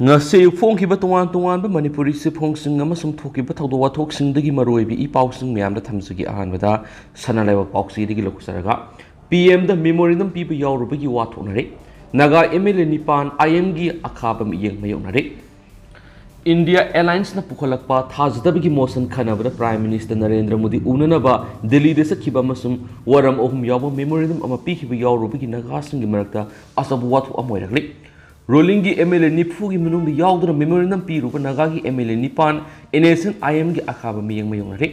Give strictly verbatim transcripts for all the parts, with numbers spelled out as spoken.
ꯉꯁꯤ ꯐꯣꯡꯈꯤꯕ ꯇꯣꯉꯥꯟ ꯇꯣꯉꯥꯟꯕ ꯃꯅꯤꯄꯨꯔꯤ ꯆꯦꯐꯣꯡꯁꯤꯡ ꯑꯃꯁꯨꯡ ꯊꯣꯛꯈꯤꯕ ꯊꯧꯗꯣꯛ ꯋꯥꯊꯣꯛꯁꯤꯡꯗꯒꯤ ꯃꯔꯨꯑꯣꯏꯕ ꯏ ꯄꯥꯎꯁꯤꯡ ꯃꯌꯥꯝꯗ ꯊꯝꯖꯒꯦ꯫ ꯑꯍꯥꯟꯕꯗ ꯁꯅꯥ ꯂꯩꯕꯥꯛ ꯄꯥꯎꯆꯦꯗꯒꯤ ꯂꯧꯖꯔꯒ, ꯄꯤ ꯑꯦꯝꯗ memorandum ꯄꯤꯕ ꯌꯥꯎꯔꯨꯕꯒꯤ ꯋꯥ ꯊꯣꯛꯅꯔꯦ꯫ ꯅꯥꯒꯥ ꯑꯦꯝ ꯑꯦꯜ ꯑꯦ ꯅꯤꯄꯥꯟ ꯑꯥꯏ ꯑꯦꯝꯒꯤ ꯑꯈꯥꯕ ꯃꯤꯠꯌꯦꯡ ꯃꯥꯌꯣꯛꯅꯔꯦ꯫ ꯏꯟꯗꯤꯌꯥ ꯑꯦꯂꯥꯏꯟꯁꯅ ꯄꯨꯈꯠꯂꯛꯄ ꯊꯥꯖꯗꯕꯒꯤ ꯃꯣꯁꯟ ꯈꯟꯅꯕꯗ ꯄ꯭ꯔꯥꯏꯝ ꯃꯤꯅꯤꯁꯇꯔ ꯅꯔꯦꯟꯗ꯭ꯔ ꯃꯣꯗꯤ ꯎꯅꯅꯕ ꯗꯤꯜꯂꯤꯗ ꯆꯠꯈꯤꯕ ꯑꯃꯁꯨꯡ ꯋꯥꯔꯝ ꯑꯍꯨꯝ ꯌꯥꯎꯕ memorandum ꯑꯃ ꯄꯤꯈꯤꯕ ꯌꯥꯎꯔꯨꯕꯒꯤ ꯅꯥꯒꯥꯁꯤꯡꯒꯤ ꯃꯔꯛꯇ ꯑꯆꯧꯕ ꯋꯥꯊꯣꯛ ꯑꯃ ꯑꯣꯏꯔꯛꯂꯤ꯫ ꯔꯨꯂꯤꯡꯒꯤ ꯑꯦꯝ ꯑꯦꯜ ꯑꯦ ꯅꯤꯐꯨꯒꯤ ꯃꯅꯨꯡꯗ ꯌꯥꯎꯗꯨꯅ memorandum ꯄꯤꯔꯨꯕ ꯅꯥꯒꯥꯒꯤ ꯑꯦꯝ ꯑꯦꯜ ꯑꯦ ꯅꯤꯄꯥꯟ ꯑꯦꯟ ꯑꯦꯁ ꯑꯦꯟ ꯑꯥꯏ ꯑꯦꯝꯒꯤ ꯑꯈꯥꯕ ꯃꯤꯠꯌꯦꯡ ꯃꯥꯌꯣꯛꯅꯔꯦ꯫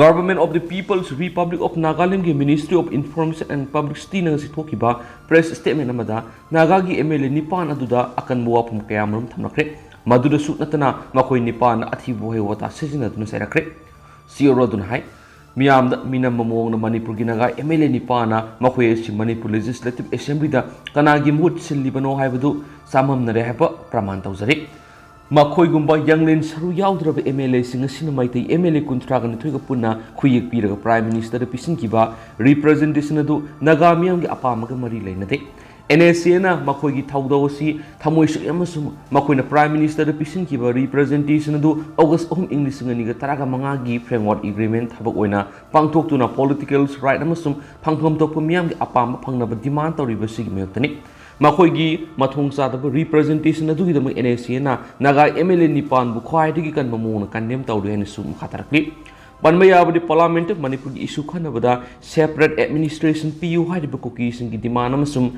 Government of the People's Republic of Nagalandꯒꯤ Ministry of Information and Publicityꯅ ꯉꯁꯤ ꯊꯣꯛꯈꯤꯕ press statement ꯑꯃꯗ ꯅꯥꯒꯥꯒꯤ ꯑꯦꯝ ꯑꯦꯜ ꯑꯦ ꯅꯤꯄꯥꯟ ꯑꯗꯨꯗ ꯑꯀꯟꯕ ꯋꯥꯐꯝ ꯀꯌꯥꯃꯔꯨꯝ ꯊꯝꯂꯛꯈ꯭ꯔꯦ꯫ ꯃꯗꯨꯗꯁꯨ ꯅꯠꯇꯅ ꯃꯈꯣꯏ ꯅꯤꯄꯥꯟꯅ ꯑꯊꯤꯕ ꯋꯥꯍꯩ ꯋꯥꯇꯥ ꯁꯤꯖꯤꯟꯅꯗꯨꯅ ꯆꯩꯔꯛꯈ꯭ꯔꯦ꯫ ꯁꯤ ꯑꯥꯔ ꯑꯣ ꯑꯗꯨꯅ ꯍꯥꯏ, ꯃꯤꯌꯥꯝꯗ ꯃꯤꯅꯝꯕ ꯃꯑꯣꯡꯗ ꯃꯅꯤꯄꯨꯔꯒꯤ ꯅꯥꯒꯥ ꯑꯦꯝ ꯑꯦꯜ ꯑꯦ ꯅꯤꯄꯥꯟꯅ ꯃꯈꯣꯏ ꯑꯁꯤ ꯃꯅꯤꯄꯨꯔ Legislative Assemblyꯗ ꯀꯅꯥꯒꯤ ꯃꯍꯨꯠ ꯁꯤꯜꯂꯤꯕꯅꯣ ꯍꯥꯏꯕꯗꯨ ꯆꯃꯝꯅꯔꯦ ꯍꯥꯏꯕ ꯄ꯭ꯔꯃꯥꯟ ꯇꯧꯖꯔꯤ꯫ ꯃꯈꯣꯏꯒꯨꯝꯕ ꯌꯥꯡꯂꯦꯟ ꯁꯔꯨ ꯌꯥꯎꯗ꯭ꯔꯕ ꯑꯦꯝ ꯑꯦꯜ ꯑꯦꯁꯤꯡ ꯑꯁꯤꯅ ꯃꯩꯇꯩ ꯑꯦꯝ ꯑꯦꯜ ꯑꯦ ꯀꯨꯟꯊ꯭ꯔꯥꯒ ꯅꯤꯊꯣꯏꯒ ꯄꯨꯟꯅ ꯈꯨꯌꯦꯛ ꯄꯤꯔꯒ ꯄ꯭ꯔꯥꯏꯝ ꯃꯤꯅꯤꯁꯇꯔꯗ ꯄꯤꯁꯤꯟꯈꯤꯕ representation ꯑꯗꯨ ꯅꯥꯒꯥ ꯃꯤꯌꯥꯝꯒꯤ ꯑꯄꯥꯝꯕꯒ ꯃꯔꯤ ꯂꯩꯅꯗꯦ꯫ ꯑꯦꯟ ꯑꯦꯁ ꯑꯦꯅ ꯃꯈꯣꯏꯒꯤ ꯊꯧꯗꯧ ꯑꯁꯤ ꯊꯃꯣꯏ ꯁꯣꯛꯏ ꯑꯃꯁꯨꯡ ꯃꯈꯣꯏꯅ ꯄ꯭ꯔꯥꯏꯝ ꯃꯤꯅꯤꯁꯇꯔꯗ ꯄꯤꯁꯤꯟꯈꯤꯕ representation ꯑꯗꯨ ꯑꯣꯒꯁ ꯑꯍꯨꯝ, ꯏꯪ ꯂꯤꯁꯤꯡ ꯑꯅꯤꯒ ꯇꯔꯥꯒ ꯃꯉꯥꯒꯤ framework agreement ꯊꯕꯛ ꯑꯣꯏꯅ ꯄꯥꯡꯊꯣꯛꯇꯨꯅ political right ꯑꯃꯁꯨꯡ ꯐꯪꯐꯝ ꯊꯣꯛꯄ ꯃꯤꯌꯥꯝꯒꯤ ꯑꯄꯥꯝꯕ ꯐꯪꯅꯕ demand ꯇꯧꯔꯤꯕꯁꯤꯒꯤ ꯃꯥꯌꯣꯛꯇꯅꯤ꯫ ꯃꯈꯣꯏꯒꯤ ꯃꯊꯣꯡ ꯆꯥꯗꯕ representation ꯑꯗꯨꯒꯤꯗꯃꯛ ꯑꯦꯟ ꯑꯦꯁ ꯑꯦꯅ ꯅꯥꯒꯥ ꯑꯦꯝ ꯑꯦꯜ ꯑꯦ ꯅꯤꯄꯥꯟꯕꯨ ꯈ꯭ꯋꯥꯏꯗꯒꯤ ꯀꯟꯕ ꯃꯑꯣꯡꯗ condemn ꯇꯧꯔꯤ ꯍꯥꯏꯅꯁꯨ ꯃꯈꯥ ꯇꯥꯔꯛꯂꯤ꯫ ꯄꯟꯕ ꯌꯥꯕꯗꯤ, ꯄꯥꯔꯂꯤꯌꯥꯃꯦꯟꯠꯇ ꯃꯅꯤꯄꯨꯔꯒꯤ issue ꯈꯟꯅꯕꯗ separate administration ꯄꯤꯌꯨ ꯍꯥꯏꯔꯤꯕ ꯀꯨꯀꯤꯁꯤꯡꯒꯤ demand ꯑꯃꯁꯨꯡ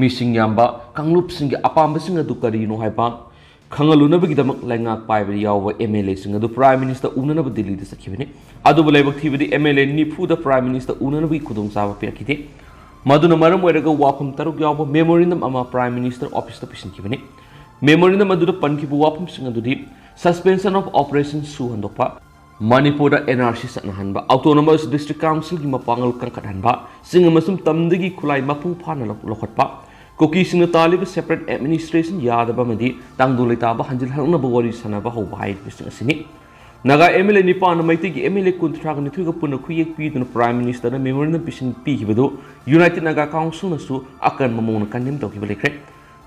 ꯃꯤꯁꯤꯡ ꯌꯥꯝꯕ ꯀꯥꯡꯂꯨꯞꯁꯤꯡꯒꯤ ꯑꯄꯥꯝꯕꯁꯤꯡ ꯑꯗꯨ ꯀꯔꯤꯅꯣ ꯍꯥꯏꯕ ꯈꯪꯍꯜꯂꯨꯅꯕꯒꯤꯗꯃꯛ ꯂꯩꯉꯥꯛ ꯄꯥꯏꯕꯗ ꯌꯥꯎꯕ ꯑꯦꯝ ꯑꯦꯜ ꯑꯦꯁꯤꯡ ꯑꯗꯨ ꯄ꯭ꯔꯥꯏꯝ ꯃꯤꯅꯤꯁꯇꯔ ꯎꯅꯅꯕ ꯗꯤꯜꯂꯤꯗ ꯆꯠꯈꯤꯕꯅꯤ꯫ ꯑꯗꯨꯕꯨ ꯂꯥꯏꯕꯛ ꯊꯤꯕꯗꯤ, ꯑꯦꯝ ꯑꯦꯜ ꯑꯦ ꯅꯤꯐꯨꯗ ꯄ꯭ꯔꯥꯏꯝ ꯃꯤꯅꯤꯁꯇꯔ ꯎꯅꯅꯕꯒꯤ ꯈꯨꯗꯣꯡꯆꯥꯕ ꯄꯤꯔꯛꯈꯤꯗꯦ꯫ ꯃꯗꯨꯅ ꯃꯔꯝ ꯑꯣꯏꯔꯒ ꯋꯥꯐꯝ ꯇꯔꯨꯛ ꯌꯥꯎꯕ memorandum ꯑꯃ ꯄ꯭ꯔꯥꯏꯝ ꯃꯤꯅꯤꯁꯇꯔ ꯑꯣꯐꯤꯁꯇ ꯄꯤꯁꯤꯟꯈꯤꯕꯅꯤ꯫ Memorandum ꯑꯗꯨꯗ ꯄꯟꯈꯤꯕ ꯋꯥꯐꯝꯁꯤꯡ ꯑꯗꯨꯗꯤ, suspension of operation ꯁꯨ ꯍꯟꯗꯣꯛꯄ, ꯃꯅꯤꯄꯨꯔꯗ and R C ꯆꯠꯅꯍꯟꯕ, Autonomous District Councilꯒꯤ ꯃꯄꯥꯡꯒꯜ ꯀꯟꯈꯠꯍꯟꯕ, ꯆꯤꯡ ꯑꯃꯁꯨꯡ ꯇꯝꯗꯒꯤ ꯈꯨꯠꯂꯥꯏ ꯃꯄꯨꯡ ꯐꯥꯅ ꯂꯧ-, ꯂꯧꯈꯠꯄ, ꯀꯨꯀꯤꯁꯤꯡꯅ ꯇꯥꯜꯂꯤꯕ separate administration ꯌꯥꯗꯕ ꯑꯃꯗꯤ ꯇꯥꯡꯗꯨ ꯂꯩꯇꯥꯕ ꯍꯟꯖꯤꯜꯍꯛꯅꯕ ꯋꯥꯔꯤ ꯁꯥꯟꯅꯕ ꯍꯧꯕ ꯍꯥꯏꯔꯤꯕꯁꯤꯡ ꯑꯁꯤꯅꯤ꯫ ꯅꯥꯒꯥ ꯑꯦꯝ ꯑꯦꯜ ꯑꯦ ꯅꯤꯄꯥꯟꯅ ꯃꯩꯇꯩꯒꯤ ꯑꯦꯝ ꯑꯦꯜ ꯑꯦ ꯀꯨꯟꯊ꯭ꯔꯥꯒ ꯅꯤꯊꯣꯏꯒ ꯄꯨꯟꯅ ꯈꯨꯌꯦꯛ ꯄꯤꯗꯨꯅ ꯄ꯭ꯔꯥꯏꯝ ꯃꯤꯅꯤꯁꯇꯔꯗ memorandum ꯄꯤꯁꯤꯟ-, ꯄꯤꯈꯤꯕꯗꯨ United Naga Councilꯅꯁꯨ ꯑꯀꯟꯕ ꯃꯑꯣꯡꯗ condemn ꯇꯧꯈꯤꯕ ꯂꯩꯈ꯭ꯔꯦ꯫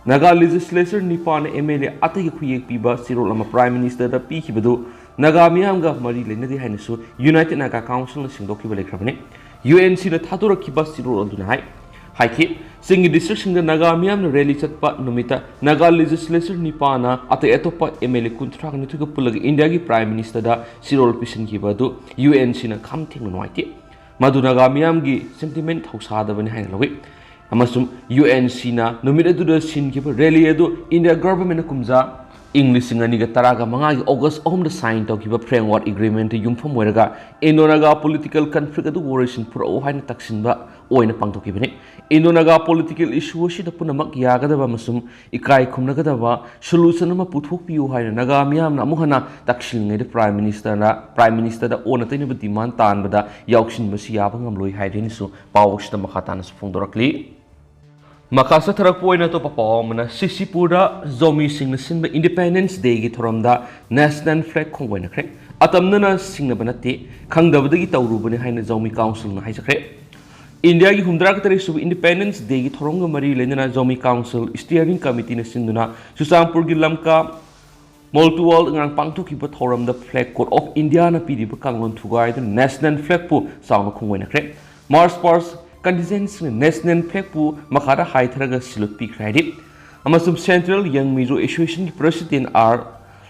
ꯅꯥꯒꯥ ꯂꯦꯖꯤꯁꯂꯦꯆꯔ ꯅꯤꯄꯥꯅ ꯑꯦꯝ ꯑꯦꯜ ꯑꯦ ꯑꯇꯩꯒꯤ ꯈꯨꯌꯦꯛ ꯄꯤꯕ ꯆꯦꯔꯣꯜ ꯑꯃ ꯄ꯭ꯔꯥꯏꯝ ꯃꯤꯅꯤꯁꯇꯔꯗ ꯄꯤꯈꯤꯕꯗꯨ ꯅꯥꯒꯥ ꯃꯤꯌꯥꯝꯒ ꯃꯔꯤ ꯂꯩꯅꯗꯦ ꯍꯥꯏꯅꯁꯨ ꯌꯨꯅꯥꯏꯇꯦꯗ ꯅꯥꯒꯥ ꯀꯥꯎꯟꯁꯤꯜꯅ ꯁꯦꯡꯗꯣꯛꯈꯤꯕ ꯂꯩꯈ꯭ꯔꯕꯅꯤ꯫ ꯌꯨ ꯑꯦꯟ ꯁꯤꯅ ꯊꯥꯗꯣꯔꯛꯈꯤꯕ ꯆꯦꯔꯣꯜ ꯑꯗꯨꯅ ꯍꯥꯏ, ꯍꯥꯏꯈꯤ, ꯆꯤꯡꯒꯤ ꯗꯤꯁꯇ꯭ꯔꯤꯛꯁꯤꯡꯗ ꯅꯥꯒꯥ ꯃꯤꯌꯥꯝꯅ ꯔꯦꯂꯤ ꯆꯠꯄ ꯅꯨꯃꯤꯠꯇ ꯅꯥꯒꯥ ꯂꯦꯖꯤꯁꯂꯦꯆꯔ ꯅꯤꯄꯥꯅ ꯑꯇꯩ ꯑꯇꯣꯞꯄ ꯑꯦꯝ ꯑꯦꯜ ꯑꯦ ꯀꯨꯟꯊ꯭ꯔꯥꯒ ꯅꯤꯊꯣꯏꯒ ꯄꯨꯜꯂꯒ ꯏꯟꯗꯤꯌꯥꯒꯤ ꯄ꯭ꯔꯥꯏꯝ ꯃꯤꯅꯤꯁꯇꯔꯗ ꯆꯦꯔꯣꯜ ꯄꯤꯁꯤꯟꯈꯤꯕ ꯑꯗꯨ ꯌꯨ ꯑꯦꯟ ꯁꯤꯅ ꯈꯝ ꯊꯦꯡꯅ ꯅꯨꯡꯉꯥꯏꯇꯦ꯫ ꯃꯗꯨ ꯅꯥꯒꯥ ꯃꯤꯌꯥꯝꯒꯤ ꯁꯦꯟꯇꯤꯃꯦꯟ ꯊꯧꯁꯥꯗꯕꯅꯤ ꯍꯥꯏꯅ ꯂꯧꯏ꯫ ꯑꯃꯁꯨꯡ ꯌꯨ ꯑꯦꯟ ꯁꯤꯅ ꯅꯨꯃꯤꯠ ꯑꯗꯨꯗ ꯁꯤꯟꯈꯤꯕ ꯔꯦꯂꯤ ꯑꯗꯨ ꯏꯟꯗꯤꯌꯥ ꯒꯚꯔꯟꯃꯦꯟꯠꯅ ꯀꯨꯝꯖꯥ ꯏꯪ ꯂꯤꯁꯤꯡ ꯑꯅꯤꯒ ꯇꯔꯥꯒ ꯃꯉꯥꯒꯤ ꯑꯣꯒꯁ ꯑꯍꯨꯝꯗ ꯁꯥꯏꯟ ꯇꯧꯈꯤꯕ ꯐ꯭ꯔꯦꯝꯋꯥꯔꯛ ꯑꯦꯒ꯭ꯔꯤꯃꯦꯟꯠꯇ ꯌꯨꯝꯐꯝ ꯑꯣꯏꯔꯒ ꯏꯟꯗꯣ ꯅꯥꯒꯥ ꯄꯣꯂꯤꯇꯤꯀꯦꯜ ꯀꯟꯐ꯭ꯂꯤꯛ ꯑꯗꯨ ꯋꯥꯔꯣꯏꯁꯤꯟ ꯄꯨꯔꯛꯎ ꯍꯥꯏꯅ ꯇꯛꯁꯤꯟꯕ ꯑꯣꯏꯅ ꯄꯥꯡꯊꯣꯛꯈꯤꯕꯅꯤ꯫ ꯏꯟꯗꯣ ꯅꯥꯒꯥ ꯄꯣꯂꯤꯇꯤꯀꯦꯜ ꯏꯁꯨ ꯑꯁꯤꯗ ꯄꯨꯝꯅꯃꯛ ꯌꯥꯒꯗꯕ ꯑꯃꯁꯨꯡ ꯏꯀꯥꯏ ꯈꯨꯝꯅꯒꯗꯕ ꯁꯣꯂꯨꯁꯟ ꯑꯃ ꯄꯨꯊꯣꯛꯄꯤꯌꯨ ꯍꯥꯏꯅ ꯅꯥꯒꯥ ꯃꯤꯌꯥꯝꯅ ꯑꯃꯨꯛ ꯍꯟꯅ ꯇꯛꯁꯤꯜꯂꯤꯉꯩꯗ ꯄ꯭ꯔꯥꯏꯝ ꯃꯤꯅꯤꯁꯇꯔꯅ, ꯄ꯭ꯔꯥꯏꯝ ꯃꯤꯅꯤꯁꯇꯔꯗ ꯑꯣꯟꯅ ꯇꯩꯅꯕ ꯗꯤꯃꯥꯟ ꯇꯥꯟꯕꯗ ꯌꯥꯎꯁꯤꯟꯕꯁꯤ ꯌꯥꯕ ꯉꯝꯂꯣꯏ ꯍꯥꯏꯔꯦꯅꯁꯨ ꯄꯥꯎ ꯑꯁꯤꯗ ꯃꯈꯥ ꯇꯥꯅꯁꯨ ꯐꯣꯡꯗꯣꯔꯛꯂꯤ꯫ ꯃꯈꯥ ꯆꯠꯊꯔꯛꯄ ꯑꯣꯏꯅ ꯑꯇꯣꯞꯄ ꯄꯥꯎ ꯑꯃꯅ, ꯁꯤꯁꯤꯄꯨꯔꯗ ꯖꯧꯃꯤꯁꯤꯡꯅ ꯁꯤꯟꯕ ꯏꯟꯗꯤꯄꯦꯟꯗꯦꯟꯁ ꯗꯦꯒꯤ ꯊꯧꯔꯝꯗ ꯅꯦꯁꯅꯦꯜ ꯐ꯭ꯂꯦꯒ ꯈꯣꯡꯒꯣꯏꯅꯈ꯭ꯔꯦ꯫ ꯑꯇꯝꯅꯅ ꯁꯤꯡꯅꯕ ꯅꯠꯇꯦ, ꯈꯪꯗꯕꯗꯒꯤ ꯇꯧꯔꯨꯕꯅꯤ ꯍꯥꯏꯅ ꯖꯧꯃꯤ ꯀꯥꯎꯟꯁꯤꯜꯅ ꯍꯥꯏꯖꯈ꯭ꯔꯦ꯫ ꯏꯟꯗꯤꯌꯥꯒꯤ ꯍꯨꯝꯗ꯭ꯔꯥꯒ ꯇꯔꯦꯠ ꯁꯨꯕ ꯏꯟꯗꯤꯄꯦꯟꯗꯦꯟꯁ ꯗꯦꯒꯤ ꯊꯧꯔꯝꯒ ꯃꯔꯤ ꯂꯩꯅꯅ ꯖꯧꯃꯤ ꯀꯥꯎꯟꯁꯤꯜ ꯁ꯭ꯇꯤꯌꯔꯤꯡ ꯀꯃꯤꯇꯤꯅ ꯁꯤꯟꯗꯨꯅ ꯆꯨꯔꯆꯥꯟꯄꯨꯔꯒꯤ ꯂꯝꯀꯥ ꯃꯣꯜꯇꯨꯋꯥꯜ ꯉꯔꯥꯡ ꯄꯥꯡꯊꯣꯛꯈꯤꯕ ꯊꯧꯔꯝꯗ Flag Code of Indiaꯅ ꯄꯤꯔꯤꯕ ꯀꯥꯡꯂꯣꯟ ꯊꯨꯒꯥꯏꯗꯨꯅ ꯅꯦꯁꯅꯦꯜ ꯐ꯭ꯂꯦꯒꯄꯨ ꯆꯥꯎꯅ ꯈꯣꯡꯒꯣꯏꯅꯈ꯭ꯔꯦ꯫ ꯃꯥꯔꯆ ꯄꯥꯁ ꯀꯟꯇꯤꯟꯖꯦꯟꯠꯁꯤꯡꯅ ꯅꯦꯁꯅꯦꯜ ꯐ꯭ꯂꯦꯒꯄꯨ ꯃꯈꯥꯗ ꯍꯥꯏꯊꯔꯒ ꯁꯤꯂꯨꯠ ꯄꯤꯈ꯭ꯔꯦ ꯍꯥꯏꯔꯤ꯫ ꯑꯃꯁꯨꯡ ꯁꯦꯟꯇ꯭ꯔꯦꯜ ꯌꯪ ꯃꯤꯖꯣ ꯑꯦꯁꯣꯁꯤꯌꯦꯁꯟꯒꯤ ꯄ꯭ꯔꯦꯁꯤꯗꯦꯟꯠ ꯑꯥꯔ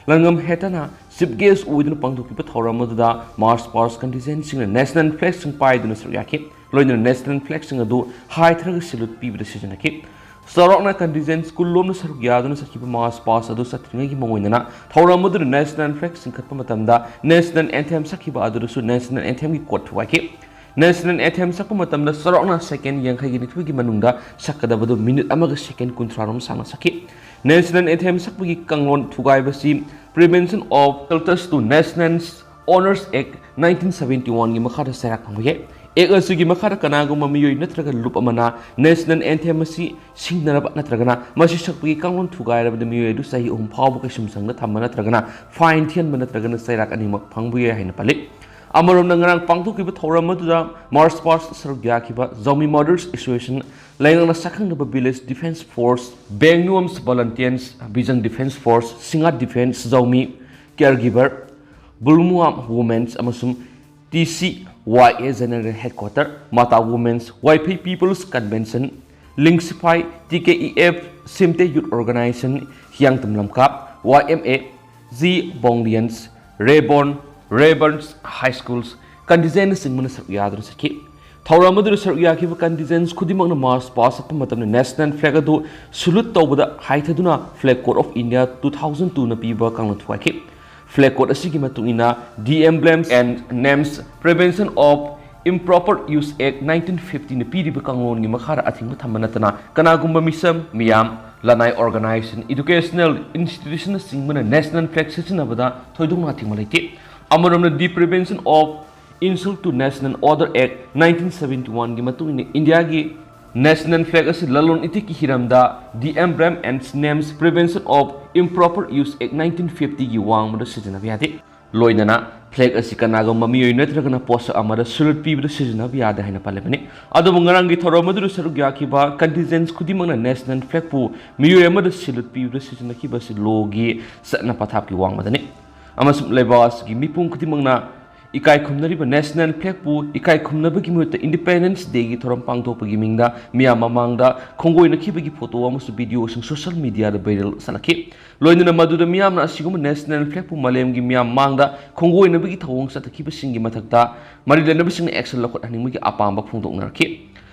ꯂꯪꯉꯝꯍꯦꯇꯥꯅ ꯆꯤꯐ ꯒꯦꯁ꯭ꯠ ꯑꯣꯏꯗꯨꯅ ꯄꯥꯡꯊꯣꯛꯈꯤꯕ ꯊꯧꯔꯝ ꯑꯗꯨꯗ ꯃꯥꯔꯆ ꯄꯥꯁ ꯀꯟꯇꯤꯟꯖꯦꯟꯠꯁꯤꯡꯅ ꯅꯦꯁꯅꯦꯜ ꯐ꯭ꯂꯦꯒꯁꯤꯡ ꯄꯥꯏꯗꯨꯅ ꯁꯔꯨꯛ ꯌꯥꯈꯤ꯫ ꯂꯣꯏꯅꯅ ꯅꯦꯁꯅꯦꯜ ꯐ꯭ꯂꯦꯒꯁꯤꯡ ꯑꯗꯨ ꯍꯥꯏꯊꯔꯒ ꯁꯤꯂꯨꯠ ꯄꯤꯕꯗ ꯁꯤꯖꯤꯟꯅꯈꯤ꯫ ꯆꯥꯎꯔꯥꯛꯅ ꯀꯟꯇꯤꯟꯖꯦꯟꯠ ꯀꯨꯟꯂꯣꯝꯅ ꯁꯔꯨꯛ ꯌꯥꯗꯨꯅ ꯆꯠꯈꯤꯕ ꯃꯥꯔꯆ ꯄꯥꯁ ꯑꯗꯨ ꯆꯠꯇ꯭ꯔꯤꯉꯩꯒꯤ ꯃꯑꯣꯡ ꯑꯣꯏꯅꯅ ꯊꯧꯔꯝ ꯑꯗꯨꯗ ꯅꯦꯁꯅꯦꯜ ꯐ꯭ꯂꯦꯒ ꯆꯤꯡꯈꯠꯄ ꯃꯇꯝꯗ ꯅꯦꯁꯅꯦꯜ ꯑꯦꯟꯊꯦꯝ ꯁꯛꯈꯤꯕ ꯑꯗꯨꯗꯁꯨ ꯅꯦꯁꯅꯦꯜ ꯑꯦꯟꯊꯦꯝꯒꯤ ꯀꯣꯔꯠ ꯊꯨꯒꯥꯏꯈꯤ꯫ ꯅꯦꯁꯅꯦꯜ ꯑꯦꯟꯊꯦꯝ ꯁꯛꯄ ꯃꯇꯝꯗ ꯆꯥꯎꯔꯥꯛꯅ ꯁꯦꯀꯦꯟ ꯌꯥꯡꯈꯩꯒ ꯅꯤꯊꯣꯏꯒꯤ ꯃꯅꯨꯡꯗ ꯁꯛꯀꯗꯕꯗꯨ ꯃꯤꯅꯤꯠ ꯑꯃꯒ ꯁꯦꯀꯦꯟ ꯀꯨꯟꯊ꯭ꯔꯥꯔꯣꯝ ꯁꯥꯡꯅ ꯁꯛꯈꯤ꯫ ꯅꯦꯁꯅꯦꯜ ꯑꯦꯟꯊꯦꯝ ꯁꯛꯄꯒꯤ ꯀꯥꯡꯂꯣꯟ ꯊꯨꯒꯥꯏꯕꯁꯤ Prevention of Cultures to National Honours Act nineteen seventy oneꯒꯤ ꯃꯈꯥꯗ ꯆꯩꯔꯥꯛ ꯐꯪꯕ ꯌꯥꯏ꯫ ꯑꯦꯛ ꯑꯁꯤꯒꯤ ꯃꯈꯥꯗ ꯀꯅꯥꯒꯨꯝꯕ ꯃꯤꯑꯣꯏ ꯅꯠꯇ꯭ꯔꯒ ꯂꯨꯞ ꯑꯃꯅ ꯅꯦꯁꯅꯦꯜ ꯑꯦꯟꯊꯦꯝ ꯑꯁꯤ ꯁꯤꯡꯅꯔꯕ ꯅꯠꯇ꯭ꯔꯒꯅ ꯃꯁꯤ ꯁꯛꯄꯒꯤ ꯀꯥꯡꯂꯣꯟ ꯊꯨꯒꯥꯏꯔꯕꯗ ꯃꯤꯑꯣꯏ ꯑꯗꯨ ꯆꯍꯤ ꯑꯍꯨꯝ ꯐꯥꯎꯕ ꯀꯩꯁꯨꯝꯁꯪꯗ ꯊꯝꯕ ꯅꯠꯇ꯭ꯔꯒꯅ ꯐꯥꯏꯟ ꯊꯤꯍꯟꯕ ꯅꯠꯇ꯭ꯔꯒꯅ ꯆꯩꯔꯥꯛ ꯑꯅꯤꯃꯛ ꯐꯪꯕ ꯌꯥꯏ ꯍꯥꯏꯅ ꯄꯜꯂꯤ꯫ ꯑꯃꯔꯣꯝꯗ, ꯉꯔꯥꯡ ꯄꯥꯡꯊꯣꯛꯈꯤꯕ ꯊꯧꯔꯝ ꯑꯗꯨꯗ March Past ꯁꯔꯨꯛ ꯌꯥꯈꯤꯕ Zaomi Mothers Association, ꯂꯩꯉꯥꯛꯅ ꯁꯛꯈꯪꯅꯕ Village Defence Force, Bengnuam Volunteers, Bijan Defence Force, Singat Defence, Zaomi Caregiver, Bulmuam Women's ꯑꯃꯁꯨꯡ T C Y A General Headquarter, Mata Women's, Vaiphei People's Convention, Lingsify, T K E F, Simte Youth Organization, Hiangtam Lamkap, Y M A, Z Bonglians, Reborn, Reborns High Schools contingent ꯁꯤꯡꯕꯅ ꯁꯔꯨꯛ ꯌꯥꯗꯨꯅ ꯆꯠꯈꯤ꯫ ꯊꯧꯔꯝ ꯑꯗꯨꯗ ꯁꯔꯨꯛ ꯌꯥꯈꯤꯕ contingents ꯈꯨꯗꯤꯡꯃꯛꯅ March Past ꯆꯠꯄ ꯃꯇꯝꯗ National Flag ꯑꯗꯨ salute ꯇꯧꯕꯗ ꯍꯥꯏꯊꯗꯨꯅ Flag Corps of India two thousand two ꯅ ꯄꯤꯕ ꯀꯥꯡꯂꯣꯟ ꯊꯨꯒꯥꯏꯈꯤ꯫ Flag Code ꯑꯁꯤꯒꯤ ꯃꯇꯨꯡ ꯏꯟꯅ The Emblems and Names Prevention of Improper Use Act nineteen fifty ꯅ ꯄꯤꯔꯤꯕ ꯀꯥꯡꯂꯣꯟꯒꯤ ꯃꯈꯥꯗ ꯑꯊꯤꯡꯕ ꯊꯝꯕ ꯅꯠꯇꯅ ꯀꯅꯥꯒꯨꯝꯕ ꯃꯤꯁꯝ, ꯃꯤꯌꯥꯝ, ꯂꯅꯥꯏ organization, educational institution ꯅꯆꯤꯡꯕꯅ National Flag ꯁꯤꯖꯤꯟꯅꯕꯗ ꯊꯣꯏꯗꯣꯛꯅ ꯑꯊꯤꯡꯕ ꯂꯩꯇꯦ꯫ ꯑꯃꯔꯣꯝꯗ The Prevention of Insult to National Order Act nineteen seventy one ꯒꯤ ꯃꯇꯨꯡ ꯏꯟꯅ ꯏꯟꯗꯤꯌꯥꯒꯤ National Flag ꯑꯁꯤ ꯂꯂꯣꯟ ꯏꯇꯤꯛꯀꯤ ꯍꯤꯔꯝꯗ The Emblem and Names Prevention of Improper Use Act nineteen fifty ꯒꯤ ꯋꯥꯡꯃꯗ ꯁꯤꯖꯤꯟꯅꯕ ꯌꯥꯗꯦ꯫ ꯂꯣꯏꯅꯅ flag ꯑꯁꯤ ꯀꯅꯥꯒꯨꯝꯕ ꯃꯤꯑꯣꯏ ꯅꯠꯇ꯭ꯔꯒꯅ ꯄꯣꯠꯁꯛ ꯑꯃꯗ salute ꯄꯤꯕꯗ ꯁꯤꯖꯤꯟꯅꯕ ꯌꯥꯗꯦ ꯍꯥꯏꯅ ꯄꯜꯂꯕꯅꯤ꯫ ꯑꯗꯨꯕꯨ ꯉꯔꯥꯡꯒꯤ ꯊꯧꯔꯝ ꯑꯗꯨꯗ ꯁꯔꯨꯛ ꯌꯥꯈꯤꯕ contingents ꯈꯨꯗꯤꯡꯃꯛꯅ National Flag ꯄꯨ ꯃꯤꯑꯣꯏ ꯑꯃꯗ salute ꯄꯤꯕꯗ ꯁꯤꯖꯤꯟꯅꯈꯤꯕ ꯑꯁꯤ law ꯒꯤ ꯆꯠꯅ ꯄꯊꯥꯞꯀꯤ ꯋꯥꯡꯃꯗꯅꯤ꯫ ꯑꯃꯁꯨꯡ ꯂꯩꯕꯥꯛ ꯑꯁꯤꯒꯤ ꯃꯤꯄꯨꯝ ꯈꯨꯗꯤꯡꯃꯛꯅ ꯏꯀꯥꯏ ꯈꯨꯝꯅꯔꯤꯕ National Flag ꯄꯨ ꯏꯀꯥꯏ ꯈꯨꯝꯅꯕꯒꯤ ꯃꯍꯨꯠꯇ Independence Day ꯒꯤ ꯊꯧꯔꯝ ꯄꯥꯡꯊꯣꯛꯄꯒꯤ ꯃꯤꯡꯗ ꯃꯤꯌꯥꯝ ꯃꯃꯥꯡꯗ ꯈꯣꯡꯒꯣꯏꯅꯈꯤꯕꯒꯤ photo ꯑꯃꯁꯨꯡ video ꯁꯤꯡ social media ꯗ viral ꯆꯠꯂꯛꯈꯤ꯫ ꯂꯣꯏꯅꯅ ꯃꯗꯨꯗ ꯃꯤꯌꯥꯝꯅ ꯑꯁꯤꯒꯨꯝꯕ National Flag ꯄꯨ ꯃꯥꯂꯦꯝꯒꯤ ꯃꯤꯌꯥꯝ ꯃꯥꯡꯗ ꯈꯣꯡꯒꯣꯏꯅꯕꯒꯤ ꯊꯧꯑꯣꯡ ꯆꯠꯊꯈꯤꯕꯁꯤꯡꯒꯤ ꯃꯊꯛꯇ ꯃꯔꯤ ꯂꯩꯅꯕꯁꯤꯡꯅ action ꯂꯧꯈꯠꯍꯟꯅꯤꯡꯕꯒꯤ ꯑꯄꯥꯝꯕ ꯐꯣꯡꯗꯣꯛꯅꯔꯛꯈꯤ꯫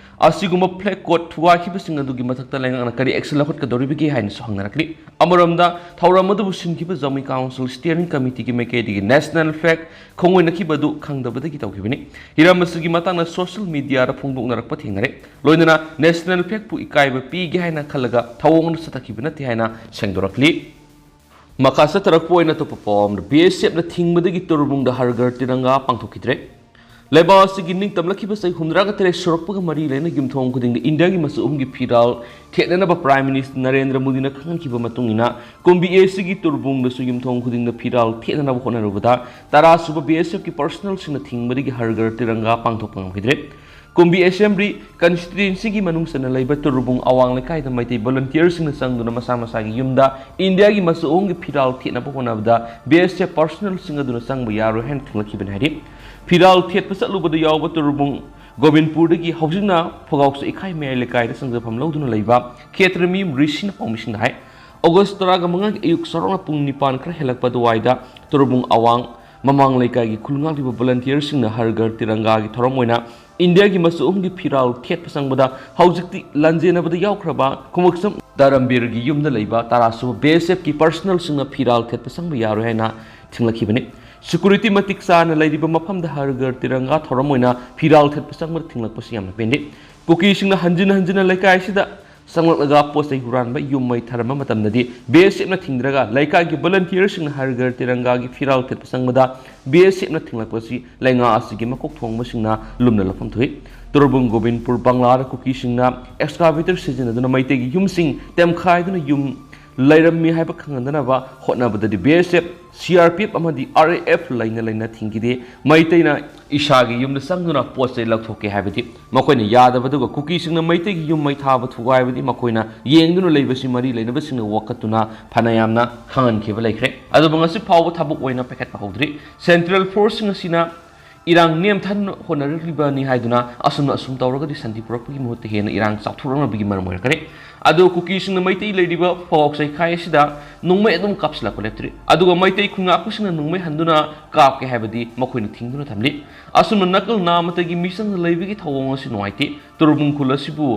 ꯑꯁꯤꯒꯨꯝꯕ Flag Code ꯊꯨꯒꯥꯏꯈꯤꯕꯁꯤꯡ ꯑꯗꯨꯒꯤ ꯃꯊꯛꯇ ꯂꯩꯉꯥꯛꯅ ꯀꯔꯤ action ꯂꯧꯈꯠꯀꯗꯧꯔꯤꯕꯒꯦ ꯍꯥꯏꯅꯁꯨ ꯍꯪꯅꯔꯛꯂꯤ꯫ ꯑꯃꯔꯣꯝꯗ, ꯊꯧꯔꯝ ꯑꯗꯨꯕꯨ ꯁꯤꯟꯈꯤꯕ Zaomi Council Steering Committee ꯒꯤ ꯃꯥꯏꯀꯩꯗꯒꯤ National Flag ꯈꯣꯡꯒꯣꯏꯅꯈꯤꯕ ꯑꯗꯨ ꯈꯪꯗꯕꯗꯒꯤ ꯇꯧꯈꯤꯕꯅꯤ꯫ ꯍꯤꯔꯝ ꯑꯁꯤꯒꯤ ꯃꯇꯥꯡꯗ social media ꯗ ꯐꯣꯡꯗꯣꯛꯅꯔꯛꯄ ꯊꯦꯡꯅꯔꯦ꯫ ꯂꯣꯏꯅꯅ National Flag ꯄꯨ ꯏꯀꯥꯏꯕ ꯄꯤꯒꯦ ꯍꯥꯏꯅ ꯈꯜꯂꯒ ꯊꯧꯑꯣꯡ ꯑꯗꯨ ꯆꯠꯊꯈꯤꯕ ꯅꯠꯇꯦ ꯍꯥꯏꯅ ꯁꯦꯡꯗꯣꯔꯛꯂꯤ꯫ ꯃꯈꯥ ꯆꯠꯊꯔꯛꯄ ꯑꯣꯏꯅ ꯑꯇꯣꯞꯄ ꯄꯥꯎ ꯑꯃꯗ, B S F ꯅ ꯊꯤꯡꯕꯗꯒꯤ ꯇꯨꯔꯕꯨꯡꯗ ꯍꯔ ꯘꯔ ꯇꯤꯔꯪꯒꯥ ꯄꯥꯡꯊꯣꯛꯈꯤꯗ꯭ꯔꯦ꯫ ꯂꯩꯕꯥꯛ ꯑꯁꯤꯒꯤ ꯅꯤꯡꯇꯝꯂꯛꯈꯤꯕ ꯆꯍꯤ ꯍꯨꯝꯗ꯭ꯔꯥꯒ ꯇꯔꯦꯠ ꯁꯨꯔꯛꯄꯒ ꯃꯔꯤ ꯂꯩꯅ ꯌꯨꯝꯊꯣꯡ ꯈꯨꯗꯤꯡꯗ ꯏꯟꯗꯤꯌꯥꯒꯤ ꯃꯆꯨ ꯑꯍꯨꯝꯒꯤ ꯐꯤꯔꯥꯜ ꯊꯦꯠꯅꯅꯕ ꯄ꯭ꯔꯥꯏꯝ ꯃꯤꯅꯤꯁꯇꯔ ꯅꯔꯦꯟꯗ꯭ꯔ ꯃꯣꯗꯤꯅ ꯈꯪꯍꯟꯈꯤꯕ ꯃꯇꯨꯡ ꯏꯟꯅ, ꯀꯨꯝꯕꯤ ꯑꯦꯁꯤꯒꯤ ꯇꯨꯔꯕꯨꯡꯗꯁꯨ ꯌꯨꯝꯊꯣꯡ ꯈꯨꯗꯤꯡꯗ ꯐꯤꯔꯥꯜ ꯊꯦꯠꯅꯅꯕ ꯍꯣꯠꯅꯔꯨꯕꯗ ꯇꯔꯥ ꯁꯨꯕ ꯕꯤ ꯑꯦꯁ ꯑꯦꯐꯀꯤ ꯄꯔꯁꯅꯦꯜꯁꯤꯡꯅ ꯊꯤꯡꯕꯗꯒꯤ ꯍꯔ ꯘꯔ ꯇꯤꯔꯪꯒꯥ ꯄꯥꯡꯊꯣꯛꯄ ꯉꯝꯈꯤꯗ꯭ꯔꯦ꯫ ꯀꯨꯝꯕꯤ ꯑꯦꯁꯦꯝꯕ꯭ꯂꯤ ꯀꯟꯁꯇꯤꯇ꯭ꯌꯨꯌꯦꯟꯁꯤꯒꯤ ꯃꯅꯨꯡ ꯆꯟꯅ ꯂꯩꯕ ꯇꯨꯔꯕꯨꯡ ꯑꯋꯥꯡ ꯂꯩꯀꯥꯏꯗ ꯃꯩꯇꯩ ꯚꯣꯂꯨꯟꯇꯤꯌꯔꯁꯤꯡꯅ ꯆꯪꯗꯨꯅ ꯃꯁꯥ ꯃꯁꯥꯒꯤ ꯌꯨꯝꯗ ꯏꯟꯗꯤꯌꯥꯒꯤ ꯃꯆꯨ ꯑꯍꯨꯝꯒꯤ ꯐꯤꯔꯥꯜ ꯊꯦꯠꯅꯕ ꯍꯣꯠꯅꯕꯗ ꯕꯤ ꯑꯦꯁ ꯑꯦꯐ ꯄꯔꯁꯅꯦꯜꯁꯤꯡ ꯑꯗꯨꯅ ꯆꯪꯕ ꯌꯥꯔꯣꯏ ꯍꯥꯏꯅ ꯊꯤꯡꯂꯛꯈꯤꯕꯅꯤ ꯍꯥꯏꯔꯤ꯫ ꯐꯤꯔꯥꯜ ꯊꯦꯠꯄ ꯆꯠꯂꯨꯕꯗ ꯌꯥꯎꯕ ꯇꯨꯔꯕꯨꯡ ꯒꯣꯕꯤꯟꯄꯨꯔꯗꯒꯤ ꯍꯧꯖꯤꯛꯅ ꯐꯣꯒꯥꯎꯁ ꯏꯈꯥꯏ ꯃꯌꯥꯏ ꯂꯩꯀꯥꯏꯗ ꯆꯪꯖꯐꯝ ꯂꯧꯗꯨꯅ ꯂꯩꯕ ꯈꯦꯇ꯭ꯔꯃꯤ ꯔꯤꯁꯤꯅ ꯄꯥꯎꯃꯤꯁꯤꯡꯗ ꯍꯥꯏ꯫ ꯑꯣꯒꯁ ꯇꯔꯥꯒ ꯃꯉꯥꯒꯤ ꯑꯌꯨꯛ ꯆꯥꯎꯔꯥꯛꯅ ꯄꯨꯡ ꯅꯤꯄꯥꯟ ꯈꯔ ꯍꯦꯜꯂꯛꯄ ꯑꯗꯨꯋꯥꯏꯗ ꯇꯨꯔꯕꯨꯡ ꯑꯋꯥꯡ ꯃꯃꯥꯡ ꯂꯩꯀꯥꯏꯒꯤ ꯈꯨꯜ ꯉꯥꯛꯂꯤꯕ ꯚꯣꯂꯨꯟꯇꯤꯌꯔꯁꯤꯡꯅ ꯍꯔ ꯘꯔ ꯇꯤꯔꯪꯒꯥꯒꯤ ꯊꯧꯔꯝ ꯑꯣꯏꯅ ꯏꯟꯗꯤꯌꯥꯒꯤ ꯃꯆꯨ ꯑꯍꯨꯝꯒꯤ ꯐꯤꯔꯥꯜ ꯊꯦꯠꯄ ꯆꯪꯕꯗ ꯍꯧꯖꯤꯛꯇꯤ ꯂꯥꯟꯖꯦꯟꯅꯕꯗ ꯌꯥꯎꯈ꯭ꯔꯕ ꯈꯨꯃꯛꯁꯝ ꯗꯔꯝꯕꯤꯔꯒꯤ ꯌꯨꯝꯗ ꯂꯩꯕ ꯇꯔꯥ ꯁꯨꯕ ꯕꯤ ꯑꯦꯁ ꯑꯦꯐꯀꯤ ꯄꯔꯁꯅꯦꯜꯁꯤꯡꯅ ꯐꯤꯔꯥꯜ ꯊꯦꯠꯄ ꯆꯪꯕ ꯌꯥꯔꯣꯏ ꯍꯥꯏꯅ ꯊꯤꯡꯂꯛꯈꯤꯕꯅꯤ꯫ ꯁꯦꯀ꯭ꯌꯨꯔꯤꯇꯤ ꯃꯇꯤꯛ ꯆꯥꯅ ꯂꯩꯔꯤꯕ ꯃꯐꯝꯗ ꯍꯔ ꯘꯔ ꯇꯤꯔꯪꯒꯥ ꯊꯧꯔꯝ ꯑꯣꯏꯅ ꯐꯤꯔꯥꯜ ꯊꯦꯠꯄ ꯆꯪꯕꯗ ꯊꯤꯡꯂꯛꯄꯁꯤ ꯌꯥꯝꯅ ꯄꯦꯟꯗꯦ꯫ ꯀꯨꯀꯤꯁꯤꯡꯅ ꯍꯟꯖꯤꯟ ꯍꯟꯖꯤꯟꯅ ꯂꯩꯀꯥꯏ ꯑꯁꯤꯗ ꯆꯪꯂꯛꯂꯒ ꯄꯣꯠ ꯆꯩ ꯍꯨꯔꯥꯟꯕ, ꯌꯨꯝ ꯃꯩ ꯊꯥꯔꯝꯕ ꯃꯇꯝꯗꯗꯤ ꯕꯤ ꯑꯦꯁ ꯑꯦꯐꯅ ꯊꯤꯡꯗ꯭ꯔꯒ ꯂꯩꯀꯥꯏꯒꯤ ꯚꯣꯂꯨꯟꯇꯤꯌꯔꯁꯤꯡꯅ ꯍꯔ ꯘꯔ ꯇꯤꯔꯪꯒꯥꯒꯤ ꯐꯤꯔꯥꯜ ꯊꯦꯠꯄ ꯆꯪꯕꯗ ꯕꯤ ꯑꯦꯁ ꯑꯦꯐꯅ ꯊꯤꯡꯂꯛꯄꯁꯤ ꯂꯩꯉꯥꯛ ꯑꯁꯤꯒꯤ ꯃꯀꯣꯛ ꯊꯣꯡꯕꯁꯤꯡꯅ ꯂꯨꯝꯅ ꯂꯧꯐꯝ ꯊꯣꯛꯏ꯫ ꯇꯨꯔꯕꯨꯡ ꯒꯣꯕꯤꯟꯄꯨꯔ ꯕꯪꯂꯥꯗ ꯀꯨꯀꯤꯁꯤꯡꯅ ꯑꯦꯛꯁꯀꯥꯚꯦꯇꯔ ꯁꯤꯖꯤꯟꯅꯗꯨꯅ ꯃꯩꯇꯩꯒꯤ ꯌꯨꯝꯁꯤꯡ ꯇꯦꯝꯈꯥꯏꯗꯨꯅ ꯌꯨꯝ ꯂꯩꯔꯝꯃꯤ ꯍꯥꯏꯕ ꯈꯪꯍꯟꯗꯅꯕ ꯍꯣꯠꯅꯕꯗꯗꯤ B S F, C R P F ꯑꯃꯗꯤ ꯑꯥꯔ ꯑꯦ ꯑꯦꯐ ꯂꯩꯅ ꯂꯩꯅ ꯊꯤꯡꯈꯤꯗꯦ꯫ ꯃꯩꯇꯩꯅ ꯏꯁꯥꯒꯤ ꯌꯨꯝꯗ ꯆꯪꯗꯨꯅ ꯄꯣꯠ ꯆꯩ ꯂꯧꯊꯣꯛꯀꯦ ꯍꯥꯏꯕꯗꯤ ꯃꯈꯣꯏꯅ ꯌꯥꯗꯕ, ꯑꯗꯨꯒ ꯀꯨꯀꯤꯁꯤꯡꯅ ꯃꯩꯇꯩꯒꯤ ꯌꯨꯝ ꯃꯩ ꯊꯥꯕ ꯊꯨꯒꯥꯏꯕꯗꯤ ꯃꯈꯣꯏꯅ ꯌꯦꯡꯗꯨꯅ ꯂꯩꯕꯁꯤ ꯃꯔꯤ ꯂꯩꯅꯕꯁꯤꯡꯅ ꯋꯥꯀꯠꯇꯨꯅ ꯐꯅ ꯌꯥꯝꯅ ꯈꯪꯍꯟꯈꯤꯕ ꯂꯩꯈ꯭ꯔꯦ꯫ ꯑꯗꯨꯕꯨ ꯉꯁꯤ ꯐꯥꯎꯕ ꯊꯕꯛ ꯑꯣꯏꯅ ꯄꯥꯏꯈꯠꯄ ꯍꯧꯗ꯭ꯔꯤ꯫ ꯁꯦꯟꯇ꯭ꯔꯦꯜ ꯐꯣꯔꯁꯁꯤꯡ ꯑꯁꯤꯅ ꯏꯔꯥꯡ ꯅꯦꯝꯊꯍꯟꯅ ꯍꯣꯠꯅꯔꯤꯕꯅꯤ ꯍꯥꯏꯗꯨꯅ ꯑꯁꯨꯝꯅ ꯑꯁꯨꯝ ꯇꯧꯔꯒꯗꯤ ꯁꯥꯟꯇꯤ ꯄꯨꯔꯛꯄꯒꯤ ꯃꯍꯨꯠꯇ ꯍꯦꯟꯅ ꯏꯔꯥꯡ ꯆꯥꯎꯊꯣꯔꯛꯅꯕꯒꯤ ꯃꯔꯝ ꯑꯣꯏꯔꯛꯀꯅꯤ꯫ ꯑꯗꯨ ꯀꯨꯀꯤꯁꯤꯡꯅ ꯃꯩꯇꯩ ꯂꯩꯔꯤꯕ ꯐꯣꯒꯥꯎ ꯆꯩꯈꯥꯏ ꯑꯁꯤꯗ ꯅꯣꯡꯃꯩ ꯑꯗꯨꯝ ꯀꯥꯞꯁꯤꯜꯂꯛꯄ ꯂꯦꯞꯇ꯭ꯔꯤ꯫ ꯑꯗꯨꯒ ꯃꯩꯇꯩ ꯈꯨꯟꯉꯥꯛꯄꯁꯤꯡꯅ ꯅꯣꯡꯃꯩ ꯍꯟꯗꯨꯅ ꯀꯥꯞꯀꯦ ꯍꯥꯏꯕꯗꯤ ꯃꯈꯣꯏꯅ ꯊꯤꯡꯗꯨꯅ ꯊꯝꯂꯤ꯫ ꯑꯁꯨꯝꯅ ꯅꯥꯀꯜ ꯅꯥꯃꯇꯒꯤ ꯃꯤꯆꯪꯗ ꯂꯩꯕꯒꯤ ꯊꯧꯑꯣꯡ ꯑꯁꯤ ꯅꯨꯡꯉꯥꯏꯇꯦ꯫ ꯇꯨꯔꯕꯨꯡ ꯈꯨꯜ ꯑꯁꯤꯕꯨ